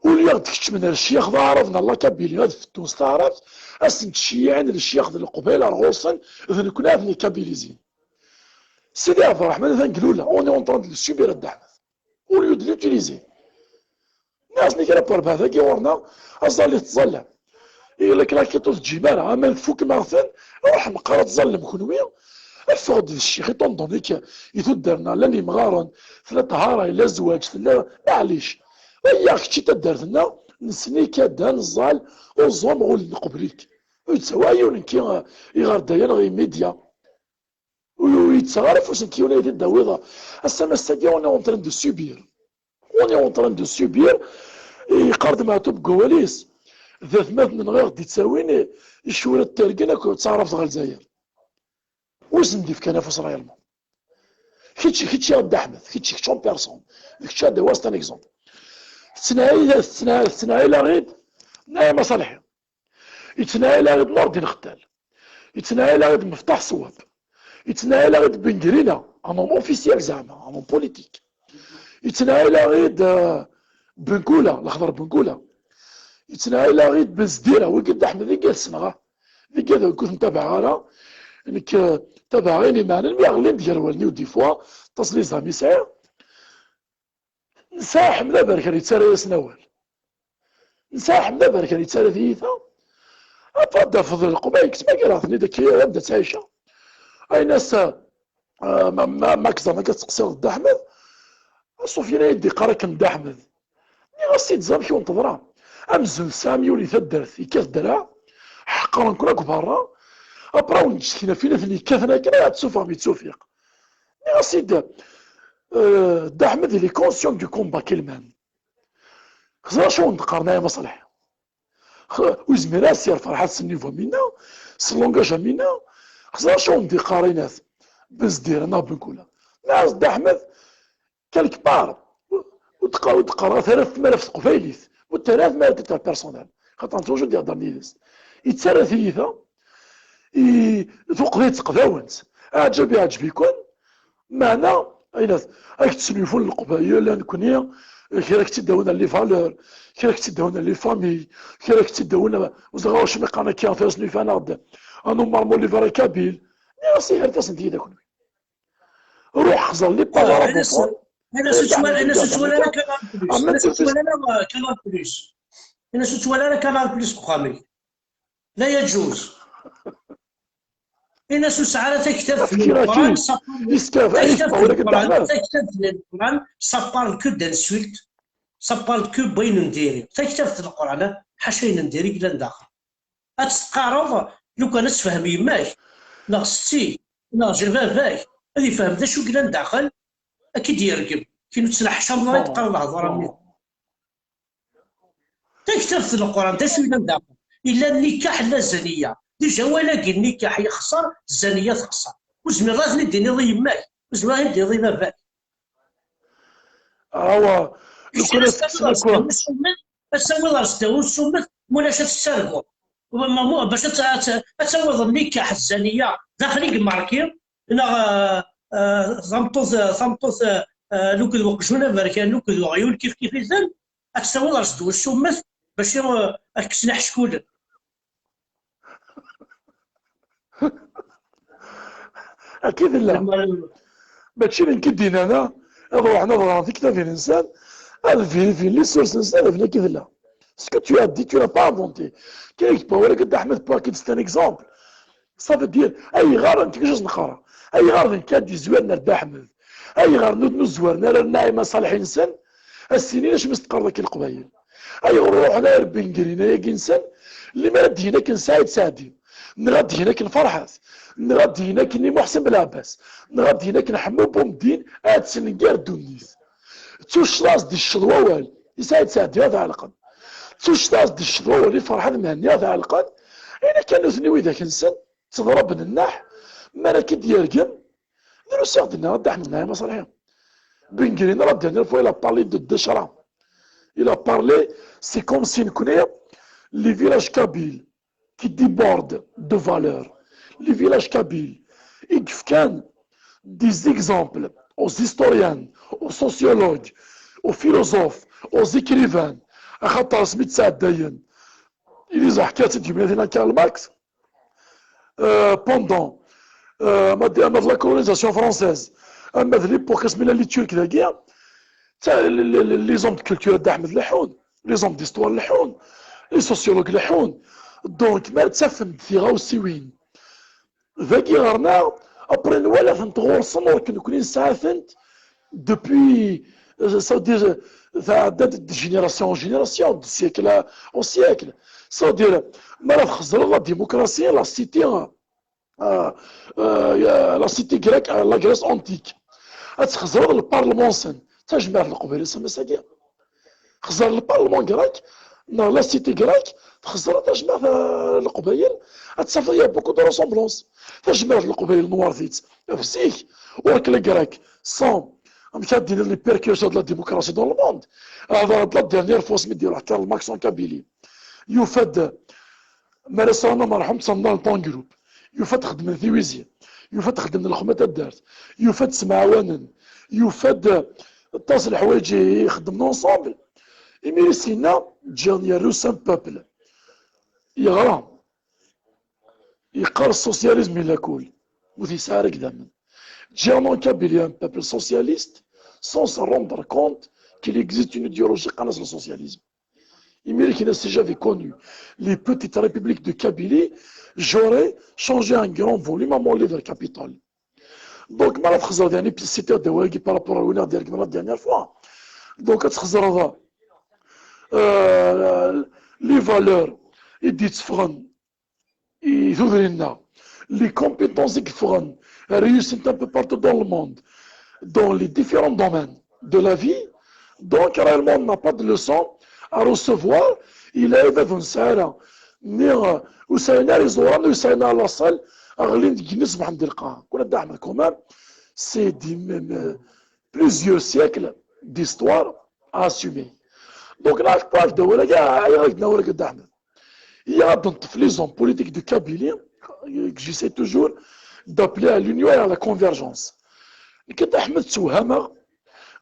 Ul yaɣ-d keččmen ar ccix d aɛrab n la Kabylie, ad fettun s taɛrabt, ad sen-d-ceyyiɛen ccix d leqbayel ar ɣur-sen, d nekkni ad ten-ikabilizin. Sidi Ɛebderreḥman atan deg lula, on est en train de le subir a Dda Ḥmed. Au lieu de l'utiliser. Nniɣ-asen i kra n rrbeḥ dagi ɣur-neɣ, aẓal i tettẓallam. Ila kra akka ur teǧǧim ara, aman tfukem-aɣ-ten, ruḥem qqar ad tẓallem kenwi, ffeɣ-d d ccix, étant donné que i tuddar-nneɣ llan imɣaren, tella ṭṭhara, yella zzwaǧ, tella, maɛlic. Ayya, kečč i taddart-nneɣ, nessen-ik ad neẓẓal, uẓum ɣul nqebl-ik. Ur yettawi yiwen nekki, iɣerdayen neɣ imidya. Ur, ur yettaɣ ara afus n yiwen ay d-tawiḍ. Ass-a, ass-agi, on est en train de subir. On est en train de subir. Yeqqar-d Meɛtub deg wawal-is, d atmaten-nneɣ i ɣ-d-ittawin i, i ccwira n tergin akked taɛrabt ɣer Lezzayer. Ur sen-d-ifkan afus réellement. Kečč, kečč a Dda Ḥmed, kečč, kečč en personne. D kečč a Dda, c'est un exemple. Tettnɛil, tettnɛil, tettnɛil-aɣ-id Naɛima Ṣalḥi. Yettnɛil-aɣ-id Nurdin Xettal. Yettnɛil-aɣ-id Meftaḥ Ṣewwab. Yettnɛil-aɣ-id Ben Grina, un homme officiel zeɛma, un homme politique. Yettnɛil-aɣ-id, euh, Benkula, lexḍer Benkula. Yettnaɛi laɣ-id Bezdira, wigi d Ḥmed, wigi ad semɣeɣ. Wigi ad ur ten-tabaɛeɣ ara. Nekk, eh, tabaɛeɣ ayen imeɛnen mi ɣellin-d gar wallen-iw des fois, aṭas n les amis sɛiɣ. Nesɛa Ḥmed Aberkan yettarra-yasen awal. Nesɛa Ḥmed Aberkan yettarra tiyita. Après ad d-tafeḍ Leqbayel, ttmagareɣ-ten-id akka, anda ttɛiceɣ. Ayen ass-a, ah, ma, ma, ma kezzaɣ akka tettqeṣṣireḍ Dda Ḥmed, Sufyan ay d-iqqar akken Dda Ḥmed. Nniɣ-as-id, ẓer amek i wen-teḍra. Amzun tesɛam yiwen i taddart, yekkat ddreɛ, ḥeqren-ken akk berra, après wen-d-ttkin ɣef win aten-yekkaten akken, ad tessufɣem i ttufiq. Nniɣ-as-id, euh, Dda Ḥmed, il est conscient du combat qu'il mène. Xẓer acu wen-d-qqaren ay amaṣleḥ. X-, ur yezmir ara s-yerr Ferḥat s nnivu am winna, s langaj am winna. Xẓer acu wen-d-iqqar inat Bezdira neɣ Benkula. Nniɣ-as Dda Ḥmed, quelque part, ur d-qqar, ur d-qqareɣ terra tmara ɣef teqbaylit, ur terra tmara ɣef terra personnel. Xaṭer nettwaǧu d-ihedder yid-s. Yettarra tiyita, i, tuqqda yettqedawent. Aɛǧab iɛǧeb-iken, meɛna, ayen at, ad k-ttnulfun Leqbayel, a nekni, kra k-tt-id-awin ar les valeurs, kra k-tt-id-awin ar les familles, kra k-tt-id-awin, ur ẓriɣ acimi qqaren akka, tasnulfa-aneɣ-d, un homme marmollier, un kabyle. Nniɣ-as, ihi, rret-asen-t-id a kenwi. Ruḥ xẓer les pays arabophones. Anas ur ttwala ara Canal Plus. Anas ur ttwala ara Canal Plus. Anas ur ttwala ara Canal Plus deg uxxam-ik. La yaǧuz. Anas ur sɛi ara taktabt n Leqran, ça parle, taktabt n Leqran, ça parle que d'insultes, ça parle que n wayen n diri. Taktabt n Leqran, ḥaca ayen n diri yellan daxel. Ad tt-teqqareḍ, lukan ad tefhem yemma-k, neɣ setti-k, neɣ baba-k, ad yefhem d acu yellan daxel, ad k-id-yergem. Kinu tettneḥcameḍ ara teqqareḍ lehḍur-nni. Taktabt n Leqran, d acu yellan daxel? Yella nnikaḥ, yella zzaniya. Déjà awal-agi nnikaḥ yexṣer, zzaniya texṣer. Ur tezmireḍ ad ten-id-tiniḍ i yemma-k, ur tezmireḍ ad ten-id-tiniḍ i baba-k. Awa, lukan ad tekkes akk. Ad tawiḍ ar sdaw usummet, mulac ad tettarguḍ. Ma, ma, bac ad, ad, ad tawiḍ nnikaḥ, zzaniya, daxel i imerki, neɣ, eh, eh, tameṭṭut, eh, tameṭṭut, eh, eh, luked uqjun aberkan, luked uɣyul, kif kif iten, ad tt-tawiḍ ar sdaw usummet, bac, eh, ad kksen iḥeckulen. Akka i tella. Mačči d nekk i d-yennan, ad ruḥen ad ɣren tiktabin-nsen, ad vérifien les sources-nsen, ad afen akka i tella. Ce que tu as dit, tu n'as pas inventé. Quelque part, ur akka Dda Ḥmed, pour que c'est un exemple. Ça veut dire, ayɣer nekk acu s-neqqar? Ayɣer d nekk ad d-izwiren ar Dda Ḥmed? Ayɣer nutni ur zwaren ara ar Naɛima Ṣaleḥ-nsen? Ad s-inin acu mi s-teqqareḍ akka i Leqbayel? Ayɣer ur ruḥen ara ar Bengrin ayagi-nsen? Limer ad d-inin akken Saɛid Saɛdi, neɣ ad d-inin akken Ferḥat, neɣ ad d-inin akken i Muḥsin Belɛebbas, neɣ ad d-inin akken Ḥemmu Bumeddin, ad tenger ddunit. Tuccḍa-s d icceḍ wawal i Saɛid Saɛdi ad ɛelqen. Tuccḍa-s d icceḍ wawal i Ferḥat Mhenni ad ɛelqen. Ayen akka nutni widak-nsen, tteḍraben nneḥ, mi ara k-id-yergem, drus i ɣ-d-nna Dda Ḥmed Naɛima Ṣaleḥ. Bengrin, la dernière fois, il a parlé de Dechra. Il a parlé, c'est comme si nekni, les villages kabyles qui débordent de valeurs. Les villages kabyles, i yefkan des exemples aux historiens, aux sociologues, aux philosophes, aux écrivains, axaṭer asmi d-sɛeddayen, il les a ḥkiɣ-tt-id yemma-tneɣ Karl Marx, euh, pendant, euh, ma d, ma d la colonisation française, ama d l'époque asmi llan les Turcs dagi, ta, les, les, les hommes de culture Dda Ḥmed leḥḥun, les hommes d'histoire leḥḥun, les sociologues leḥḥun. Donc, mi ara ttafent tiɣawsiwin dagi ɣer-neɣ, après nwala-tent ɣur-sen, ur k-, nekni nesɛa-tent depuis, euh, ça veut dire, tɛedda de génération en génération, de siècle à, au siècle. Ça veut dire, mi ara txeẓreḍ la démocratie, la cité, euh, euh, la cité grecque, euh, la Grèce antique. Ad txeẓreḍ le parlement-nsen, tajmaɛt n Leqbayel ass-agi. Xẓer le parlement grec, neɣ la cité grecque, txeẓreḍ tajmaɛt, euh, n Leqbayel, ad tafeḍ il y a beaucoup de ressemblances. Tajmaɛt n Leqbayel newweṛ-itt ɣef zik, ur k les Grecs sont, amek ad d-tiniḍ, les précurseurs de la démocratie dans le monde. Hḍer-d la dernière fois asmi d-iruḥ Karl Marx en Kabylie. Yufa-d, mi ara sɛun amerḥum, ttawḍen dans un groupe. Yufa-d xeddmen tiwizi. Yufa-d xeddmen lxedma taddart. Yufa-d ttemɛawanen. Yufa-d aṭas n leḥwayeǧ i xeddmen ensemble. Imir-is yenna, ǧǧiɣ yerru s un peuple. Yeɣra. Yeqqar socialisme i lakul. Ur t-yesɛi ara deg idammen. Ǧǧiɣ en Kabylie un peuple socialiste sans se rendre compte qu'il existe une idéologie qqaren-as le socialisme. Imir-is yenna, si j'avais connu les petites républiques de Kabylie, j'aurais changé un grand volume à mon livre Capitole. Donc, ma la txeẓreḍ, yani, cité d awal-agi par rapport à win i ɣ-d-yergmen la dernière fois. Donc, ad txeẓreḍ euh, les valeurs i d-yetteffɣen i tudrin-nneɣ, les compétences i yeffɣen, réussite un peu partout dans le monde, dans les différents domaines de la vie. Donc, réellement, on n'a pas de leçon à recevoir. Il a évalué une série, ni, euh, ur sɛin ara iẓuran, ur sɛin ara laṣel, ɣlin deg yigenni, ṣebḥen di lqaɛa. Kuna Dda Ḥmed, quand même, c'est des, même, euh, plusieurs siècles d'histoire à assumer. Donc, là, je crois que Dawalaga, il y a Dawalaga d'Ahmed. Il y a dans les hommes politiques de Kabylie, que j'essaie toujours d'appeler à l'union et à la convergence. Nekk d Ahmed Souhama,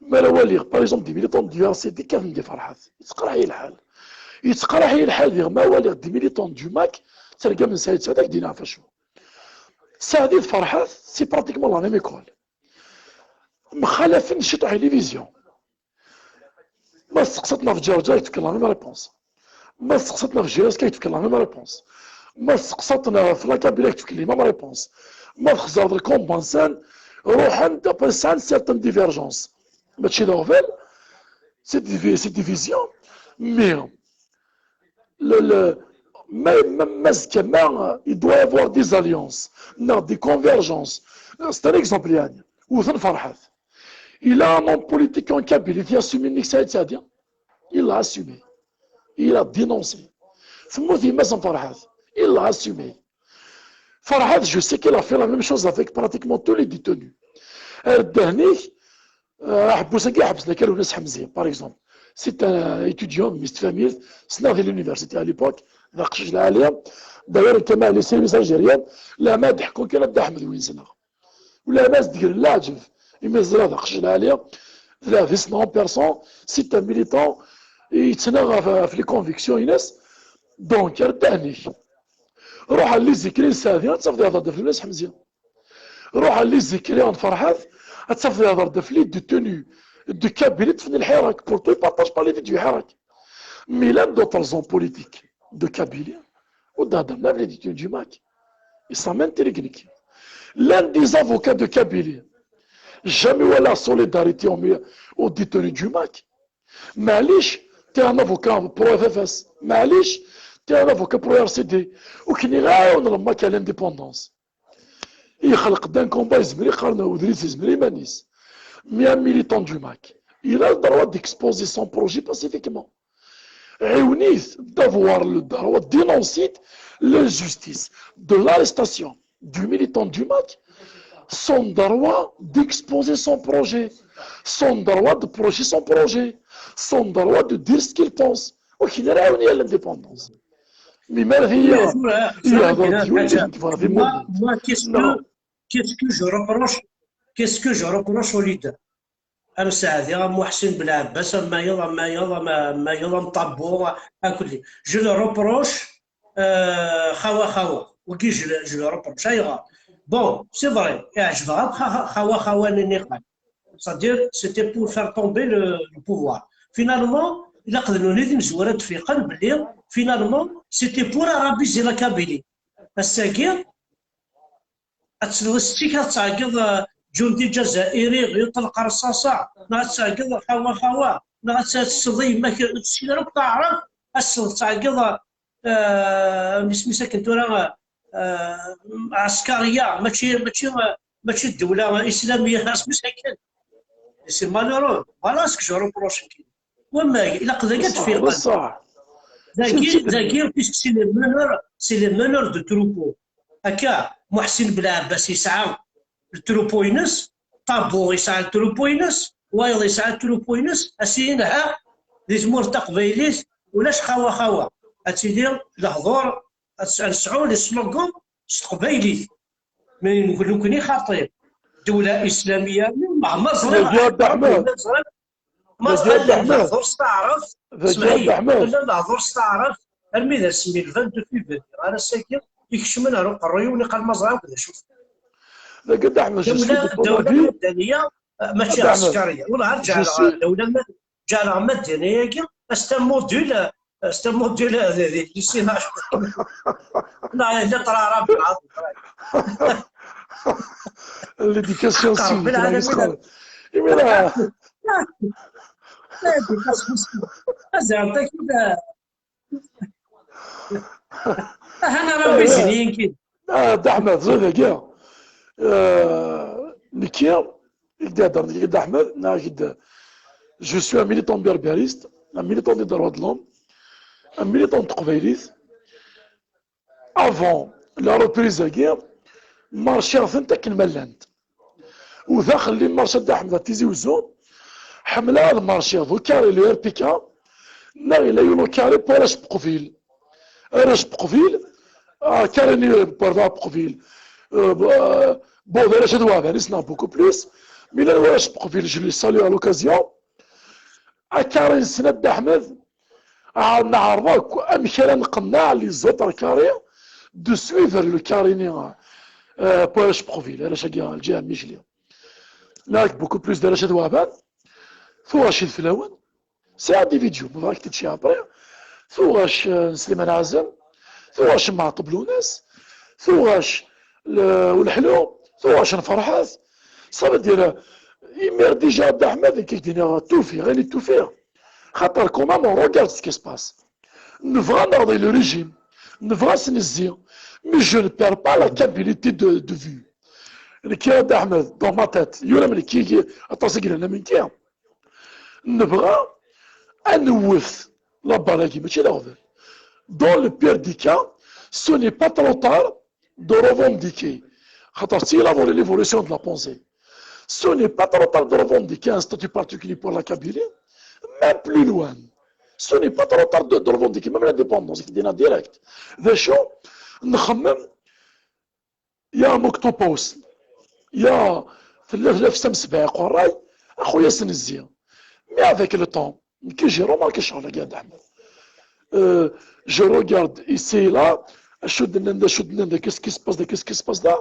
ma la waliɣ, par exemple, des militants du R C D kkaten di Ferḥat. Yettqerḥi lḥal. Yettqerḥi lḥal diɣ ma waliɣ des militants du MAK, tergam n Saïd Saïd ak dina facu. Saɛdi d Ferḥat, c'est pratiquement la même école. Mxalafen ciṭuḥ i les visions. Ma testeqsaḍ-ten ɣef Ǧerǧer, ad k-d-fken la même réponse. Ma testeqsaḍ-ten ɣef Jiraska, ad k-d-fken la même réponse. Ma testeqsaḍ-ten ɣef la Kabylie, ad k-d-fken les mêmes réponses. Ma txeẓreḍ lkumbansan, ruḥen-d, après sɛan certaines divergences. Mačči d aɣbel, c'est divi-, c'est division. Mais le, le, ma, ma, ma azekka, ma, il doit y avoir des alliances, neɣ des convergences. C'est un exemple, yani. Wten Ferḥat. Il a un homme politique en Kabylie qui assume Nek Saïd Saïd. Il l'a assumé. Il a dénoncé. Temmut yemma-s n Ferḥat. Il l'a assumé. Ferḥat, je sais qu'il a fait la même chose avec pratiquement tous les détenus. Ar ddehn-ik, euh, aḥebbus-agi iḥebsen akal Lwennas Ḥemzi, par exemple. C'est un étudiant, mmi-s n tfamilt, ssneɣ-t di l'université à l'époque, d aqcic lɛali. D'ailleurs, quand même, les services algériens, la ma d-ḥekkun kan a Dda Ḥmed win ssneɣ. Ula d as-d-gren leɛǧeb, imi ẓriɣ d aqcic lɛali, d la vie en personne, c'est un militant, yettnaɣ ɣef, ɣef les convictions-ines. Donc, ar ddehn-ik. Ruḥ a les écrits n Saɛdi, ad tafeḍ yehḍer-d ɣef Lwennas Ḥemzi. Ruḥ a les écrits n Ferḥat, ad tafeḍ yehḍer-d ɣef les détenus de Kabylie ṭṭfen lḥirak. Pourtant, il partage pas les vies du Hirak. Mais il a d'autres hommes politiques de Kabylie. Ur d-heddren ara ɣef les détenus du MAK. Ils sont même très cliniques. L'un des avocats de Kabylie, jamais eu la solidarité au, au détenu du MAK. Maɛlic, t'es un avocat pro-F F S. Maɛlic, t'es un avocat pro-R C D. Ur k-nniɣ ara ur nlemma qu'à l'indépendance. Yexleq-d un combat, yezmer iqqaren udlis, yezmer iman-is. Mais un militant du MAK, il a le droit d'exposer son projet pacifiquement. Ɛiwen-it d'avoir le droit, dénonce l'injustice de l'arrestation du militant du MAK, son droit d'exposer son projet, son droit de projeter son projet, son droit de dire ce qu'il pense. Ur k-nniɣ ara ɛiwen-iyi à l'indépendance. Mais malgré il y a, il y a des... Moi, moi, qu'est-ce que, qu'est-ce que je reproche, qu'est-ce que je reproche au leader? Am Saɛdi, am Muḥsin Belɛebbas, am wayeḍ, am wayeḍ, am, am wayeḍ, am Ṭabbu, akk-, je le reproche, euh, xawa xawa. Wagi, je le, je le reproche. Ayɣer? Bon, c'est vrai, iɛǧeb-aɣ akk xa-, xa-, xawa xawa-nni niqal. C'est-à-dire, c'était pour faire tomber le, le pouvoir. Finalement, ilaq d nuni d imezwura ad d-fiqen belli, finalement, c'était pour arabiser la Kabylie. Ass-agi, ad tesleḍ i setti-k ad tɛeggeḍ, euh, ǧundi ǧazairi, yeṭṭelq rṣaṣa, neɣ ad tɛeggeḍ xawa xawa, neɣ ad tesleḍ i yemma-k, ur tessin ara akk taɛrabt, ad tesleḍ tɛeggeḍ, euh, isem-is akken tura, euh, ɛeskariya, mačči, mačči, mačči ddewla islamiyya, isem-is akken. C'est malheureux. Voilà ce que je reproche. Wamma, ilaq dagi ad d-fiqen. Dagi, dagi, puisque c'est les meneurs, c'est les meneurs de troupeau. Akka, Muḥsin Belɛebbas yesɛa le troupeau-ines, Ṭabbu yesɛa le troupeau-ines, wayeḍ yesɛa le troupeau-ines, ass-agi, ha, di tmurt taqbaylit, ulac xawa xawa. Ad tili lehdur, ad s-, ad nesɛu les slogans s teqbaylit. Mais nekkni xaṭi. Ddewla islamiyya, ma, ma ẓriɣ, ma ẓriɣ, Ma tella lehdur s taɛrabt, smeh-iyi, ma tella lehdur s taɛrabt, armi d asmi le vingt-deux février ar ass-agi, ikecmen ar uqerruy-iw, niqal ma ẓriɣ akk d acu. Dagi Dda Ḥmed, je suis diplômé. Dawla madaniya, mačči ɛeskariya. Wala ǧeɛleɣ dawla, ǧeɛleɣ madaniya-agi, c'est un module, c'est un module de, de lycée. Neɣ yella ṭrara belɛaḍ. L'éducation civique. Imir-a. Azɛerṭak. Aha, Ṛebbi zini-yin-kin. Ah, Dda Ḥmed, ẓid dagi. Eh, nekki, i k-d-ihedder nekki Dda Ḥmed, neɣ i k-d-, je suis un militant berbériste, un militant des droits de l'homme, un militant n teqbaylit. Avant la reprise-agi, marchiɣ-tent akken ma llant. U daxel li marcha Dda Ḥmed a Tizi Uzzu, ḥemmleɣ ad marchiɣ d ukarri le R P K, neɣ ila yun ukarri pour arrac n Qbil. Arrac n Qbil, ah, carré-nni pour arrac n Qbil. Euh, euh, bon, d arrac At Waɛban, i ssneɣ beaucoup plus. Mi llan warrac n Qbil, je les salue à l'occasion. Akarri-nsen a Dda Ḥmed, ah, neɛreḍ akk amek ara nqenneɛ les autres carrés de suivre le carré-nni, euh, pour arrac n Qbil, arrac-agi, lǧiha n Micli. Neɣ beaucoup plus d arrac At Waɛban. Tuɣac d fell-awen. Sɛiɣ des vidéos, ma bɣiɣ k-t-id-cciɣ après. Tuɣac, euh, n Sliman Ɛazem, tuɣac n Mɛaṭeb Lunas, tuɣac, le, Uleḥlu, tuɣac n Ferḥat. Ça veut dire, euh, imir déjà Dda Ḥmed, nekk ak-d-iniɣ tufiɣ, ayen i tufiɣ. Xaṭer quand même, on regarde ce qui se passe. Nebɣa ad naɣ le régime, nebɣa ad s-nezzi, mais je ne perds pas la Kabylie de, de vue. Nekki a Dda Ḥmed, dans ma tête, yura nekki aṭas i yellan am nekki. Nebɣa ad newwet la balle-agi, mačči d aɣbel. Dans le pire des cas, ce n'est pas trop tard de revendiquer. Xaṭer c'est la, l'évolution de la pensée. Ce n'est pas trop tard de revendiquer un statut particulier pour la Kabylie, même plus loin. Ce n'est pas trop tard de, de revendiquer même l'indépendance, i k-d-iniɣ direct. D acu nxemmem? Ya Muktu Paus, ya tella tella fsam sebɛa qurray, a xuya s-nezzi. Mais avec le temps, nekki j'ai remarqué ccɣel-agi a Dda Ḥmed. Euh, je regarde ici et là, acu d-nnan da, acu d-nnan da, qu'est-ce qui se passe da, qu'est-ce qui se passe da.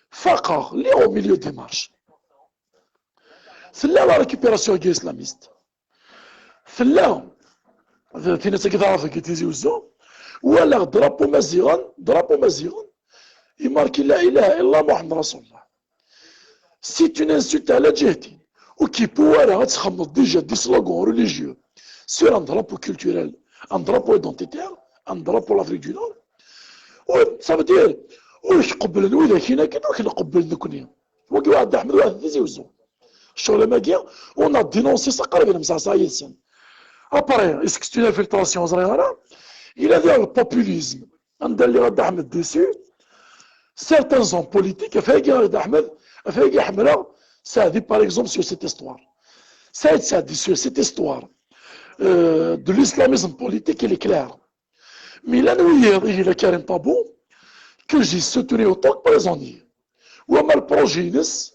Faqeɣ, lliɣ au milieu des marches. Tella la récupération-agi islamiste. Tella d tin-agi taɛrabt-agi Tizi Uzzu, walaɣ drapeau maziɣen, drapeau maziɣen, imarki la ilaha illallah Muḥemmed Rasulullah. C'est une insulte à la djihadin. Ur k-yewwi ara ad txemmeḍ déjà des slogans religieux sur un drapeau culturel, un drapeau identitaire, un drapeau l'Afrique du Nord. Ur, ça veut dire, ur k-qebblen widak-in akken ur k-nqebbel nekni. Wagi waɛd Ḥmed, waɛd Tizi Uzzu. Ccɣel am wagi, on a dénoncé ça qrib nemseɛsaɛ yid-sen. Après, est-ce que c'est une infiltration, ur ẓriɣ ara. Il y a le populisme. Anda lliɣ a Dda Ḥmed dessus, certains hommes politiques, ɣef wagi a Dda Ḥmed, ɣef wagi ḥemmleɣ Saɛdi, par exemple, sur cette histoire. Saïd Saɛdi, sur cette histoire, euh, de l'islamisme politique, il est clair. Mais llan wiyiḍ, il y a Karim Tabou, que j'ai soutenu autant que prisonnier. Wama le projet-ines,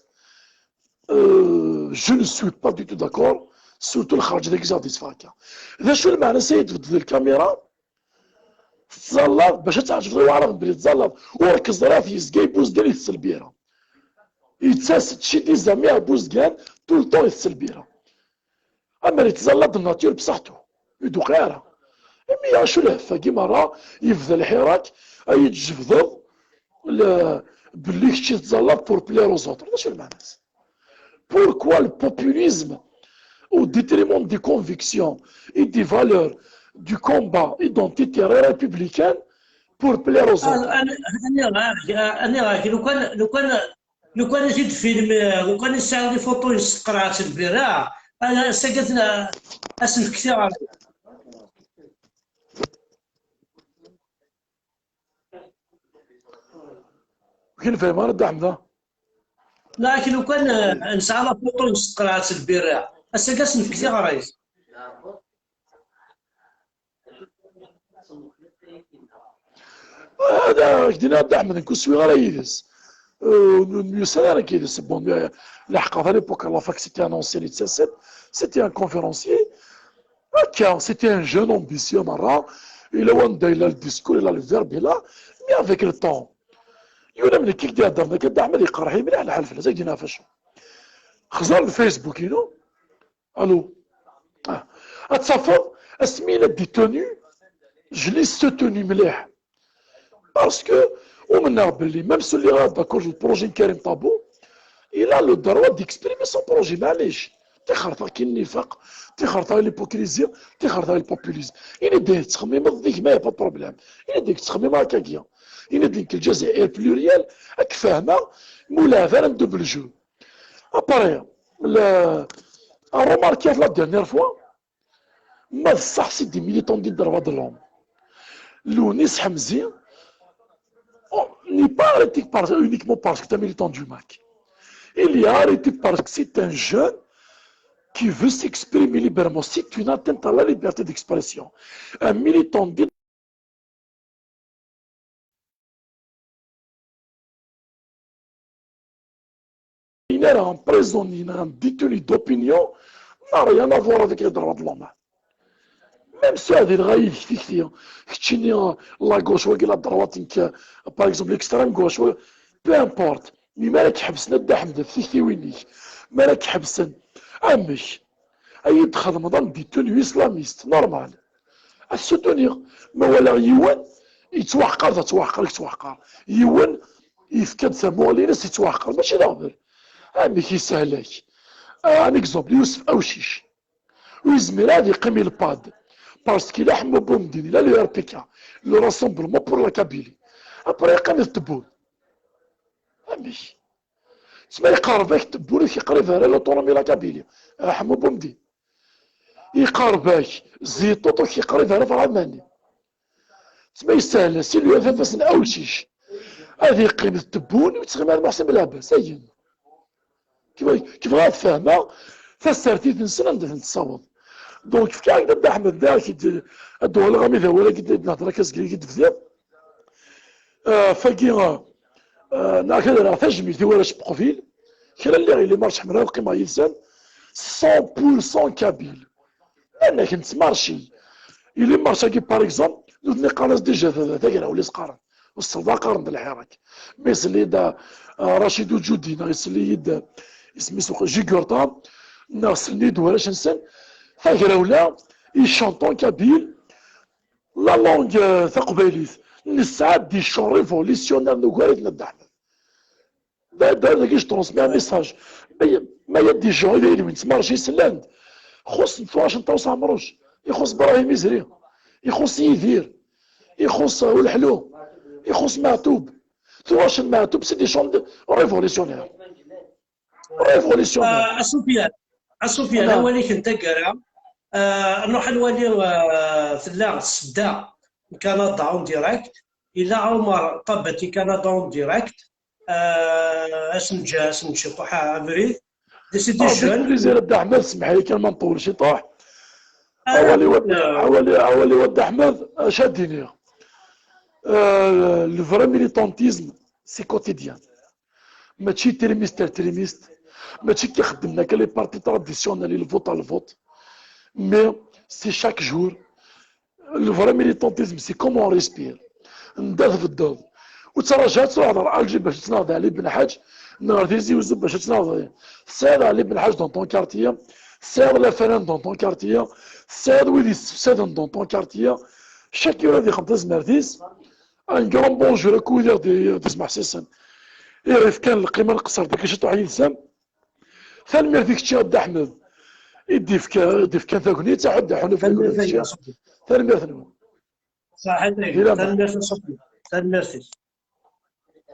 euh, je ne suis pas du tout d'accord, surtout lxerǧ dagi i ɣ-d-yettefka. D acu lmeɛna, Saïd, tbeddeḍ lkamira, tettẓallaḍ bac ad tɛejbeḍ i Waɛrab belli tettẓallaḍ, ur k-ẓriɣ yezga i Buzgan itess lbira. Yettas-d ci des amis ar Buzgan, tout le temps itess lbira. Amer yettẓalla d nature bṣaḥtu, ur d-tuqiɛ ara. Imi acu lehf-agi merra yebda lḥirak, ay d-tjebdeḍ le-, belli kečč i tettẓallaḍ pour plaire aux autres. D acu lmeɛna-s? Pourquoi le populisme au détriment des convictions et des valeurs du combat identitaire et républicain pour plaire aux autres? Aniɣ, aniɣ, lukan, lukan, lukan i t-id-filmiɣ, lukan i sɛiɣ les photos-ines s tqerɛet n lbira, ass-agi ad sen-fktiɣ. Ur k-nefhim ara, Dda Ḥemda. Lakin lukan, eh, nesɛa la photo-ines s tqerɛet n lbira, ass-agi ad sen-nefk tiɣrit. Hada, ak-d-iniɣ Dda Ḥmed, nekk ur swiɣ ara yid-s. Euh, ur nemyussan ara yid-s. Bon, mais, leḥqeɣ, à l'époque, à la fac, c'était un ancien, c'était un conférencier. Akka, c'était un jeune ambitieux, merra. Il a wanda, il a le discours, il a le verbe, il a, mais avec le temps. Yiwen am nekk i k-d-iheddren akka, Dda Ḥmed, iqerreḥ-iyi mliḥ lḥal fell-as, ad k-d-iniɣ ɣef acu. Xẓer le Facebook-inu. Allô. Ah. Ad tafeḍ, asmi il a détenu, je l'ai soutenu mliḥ. Parce que umneɣ belli, même si lliɣ d'accord d le projet n Karim Tabou, il a le droit d'exprimer son projet, maɛlic. Tixerteɣ ki nnifaq, tixerteɣ l'hypocrisie, tixerteɣ le populisme. Ini-d ayen tettxemmimeḍ, d gma, y a pas de problème. Ini-d ayen tettxemmimeḍ akkagi. Ini-d nekk Lezzayer pluriel, ad k-fehmeɣ, ma ur lɛib ara n double jeu. Après, le, remarquer la dernière fois, ma d ṣṣeḥ c'est des militants des droits de l'homme. Lounis Hamzi, oh, n'est pas arrêté par, uniquement parce que c'est un militant du MAK. Il est arrêté parce que c'est un jeune qui veut s'exprimer librement. C'est une atteinte à la liberté d'expression. Un militant des Il est emprisonné, un détenu d'opinion, n'a rien à voir avec les droits de l'homme. Même si هذه الغاية كتير، كتشيني la gauche ولا la droite, par exemple l'extrême gauche, peu importe. Mais ma راك حبسنا الدحم ذا في كتير وينيك، ما راك حبسن أمك، أي تخدم ضم détenu islamiste, normal. Ad soutenir. Ma walaɣ yiwen yettwaḥqar, d ttwaḥqar, yettwaḥqar. Yiwen yefka-d tamuɣli-ines, yettwaḥqar. Mačči d aɣbel. Amek yessehlak? Ah, un exemple, Yusef Awcic. Ur yezmir ad yeqqim i lpad. Parce que la Ḥemmu Boumdine, la le R P K, le Rassemblement pour la Kabylie. Après, yeqqim d Tebboune. Amek? Tma yeqreb-ak Tebboune, ur k-yeqrib ara l'autonomie la Kabylie. Ah, Ḥemmu Boumdine. Yeqreb-ak Ziṭuṭ, ur k-yeqrib ara Ferḥat Mhenni. Tma yessehel, si lu baba-s n Awcic ad yeqqim d Tebboune, ur yettɣimi ara Muḥsin Belɛebbas. Ayen. Kif, kif ad fehmeɣ tasertit-nsen anda ten-tessaweḍ. Donc, fkiɣ-ak-d a Dda Ḥmed, nniɣ-ak-id, ad d-uɣaleɣ ami d awal-agi d-nehder akka zgir-agi d-bdiɣ. Ah, fagi, ah, ah, nniɣ-ak ad rreɣ tajmilt i warrac n Qbil. Kra lliɣ i les marches ḥemmleɣ ad qqimeɣ yid-sen. Cent pour cent kabyle. Amek nettmarci? Ili marche-agi, par exemple, nutni qqaren-as déjà d, d, d agrawla i s-qqaren. Usseḍ qqaren-d lḥirak. Mi yesli-d, ah, Rachid Uǧudi, neɣ yesli-d, isem-is Jugurta, neɣ slen-d warrac-nsen, tagrawla, ils chantent en kabyle, la langue, euh, taqbaylit. Nesɛa des chants révolutionnaires n ugar-iten a Dda Ḥmed. Da, da, dagi, je transmets un message. Ma, ma y a des gens, il y a des gens, ttmarci slan-d. Xuṣṣen tuɣac n Ṭawes Ɛemruc, ixuṣṣ Brahim Izri, ixuṣṣ Yidir, ixuṣṣ, euh, Uleḥlu, ixuṣṣ Meɛtub. Tuɣac n Meɛtub, c'est des chants de révolutionnaires. Révolutionnaires. Ah, a Sufyan, a Sufyan, naam, awal-ik n taggara, ah, nruḥ ad nwali, ah, tella Sedda n Kanada en direct, yella Ɛumar Tabati Kanada en direct, ah, ad s-neǧǧ, ad s-neǧǧ ciṭuḥ abrid. Des, c'est des jeunes. Avec plaisir, a Dda Ḥmed, semmeḥ-iyi kan ma nṭewwel ciṭuḥ. Ah, awal-iw a Dda, ah, awal-i, awal-iw a Dda Ḥmed, acu ad d-iniɣ? Euh, le vrai militantisme, c'est quotidien. Mačči trimestre ar trimestre, mačči kif xeddmen akka les partis traditionnels, le vote à le vote. Mais c'est chaque jour. Le vrai militantisme, c'est comment on respire. Anda tbeddeḍ. Ur ttraǧu ad truḥeḍ ɣer Alger bac ad tnaɣeḍ Ɛli Ben Ḥaǧ, neɣ ɣer Tizi Uzzu bac ad tnaɣeḍ. Tesɛiḍ Ɛli Ben Ḥaǧ dans ton quartier, tesɛiḍ La Falane dans ton quartier, tesɛiḍ wid yessefsaden dans ton quartier. Chacun ad ixdem tazmert-is. Un grand bonjour akk wid i ɣ-d-, i ɣ-d-ismeḥsisen, i ɣ-ifkan lqima, nqeṣṣer deg ciṭuḥ yid-sen. Tanemmirt i kečči a Dda Ḥmed, i d-ifka-, i d-ifkan tagnit, aḥuddu aḥunuf. Tanemmirt-nwen. Ṣaḥit. Di laman. Tanemmirt a Sufyan. Tanemmirt-ik.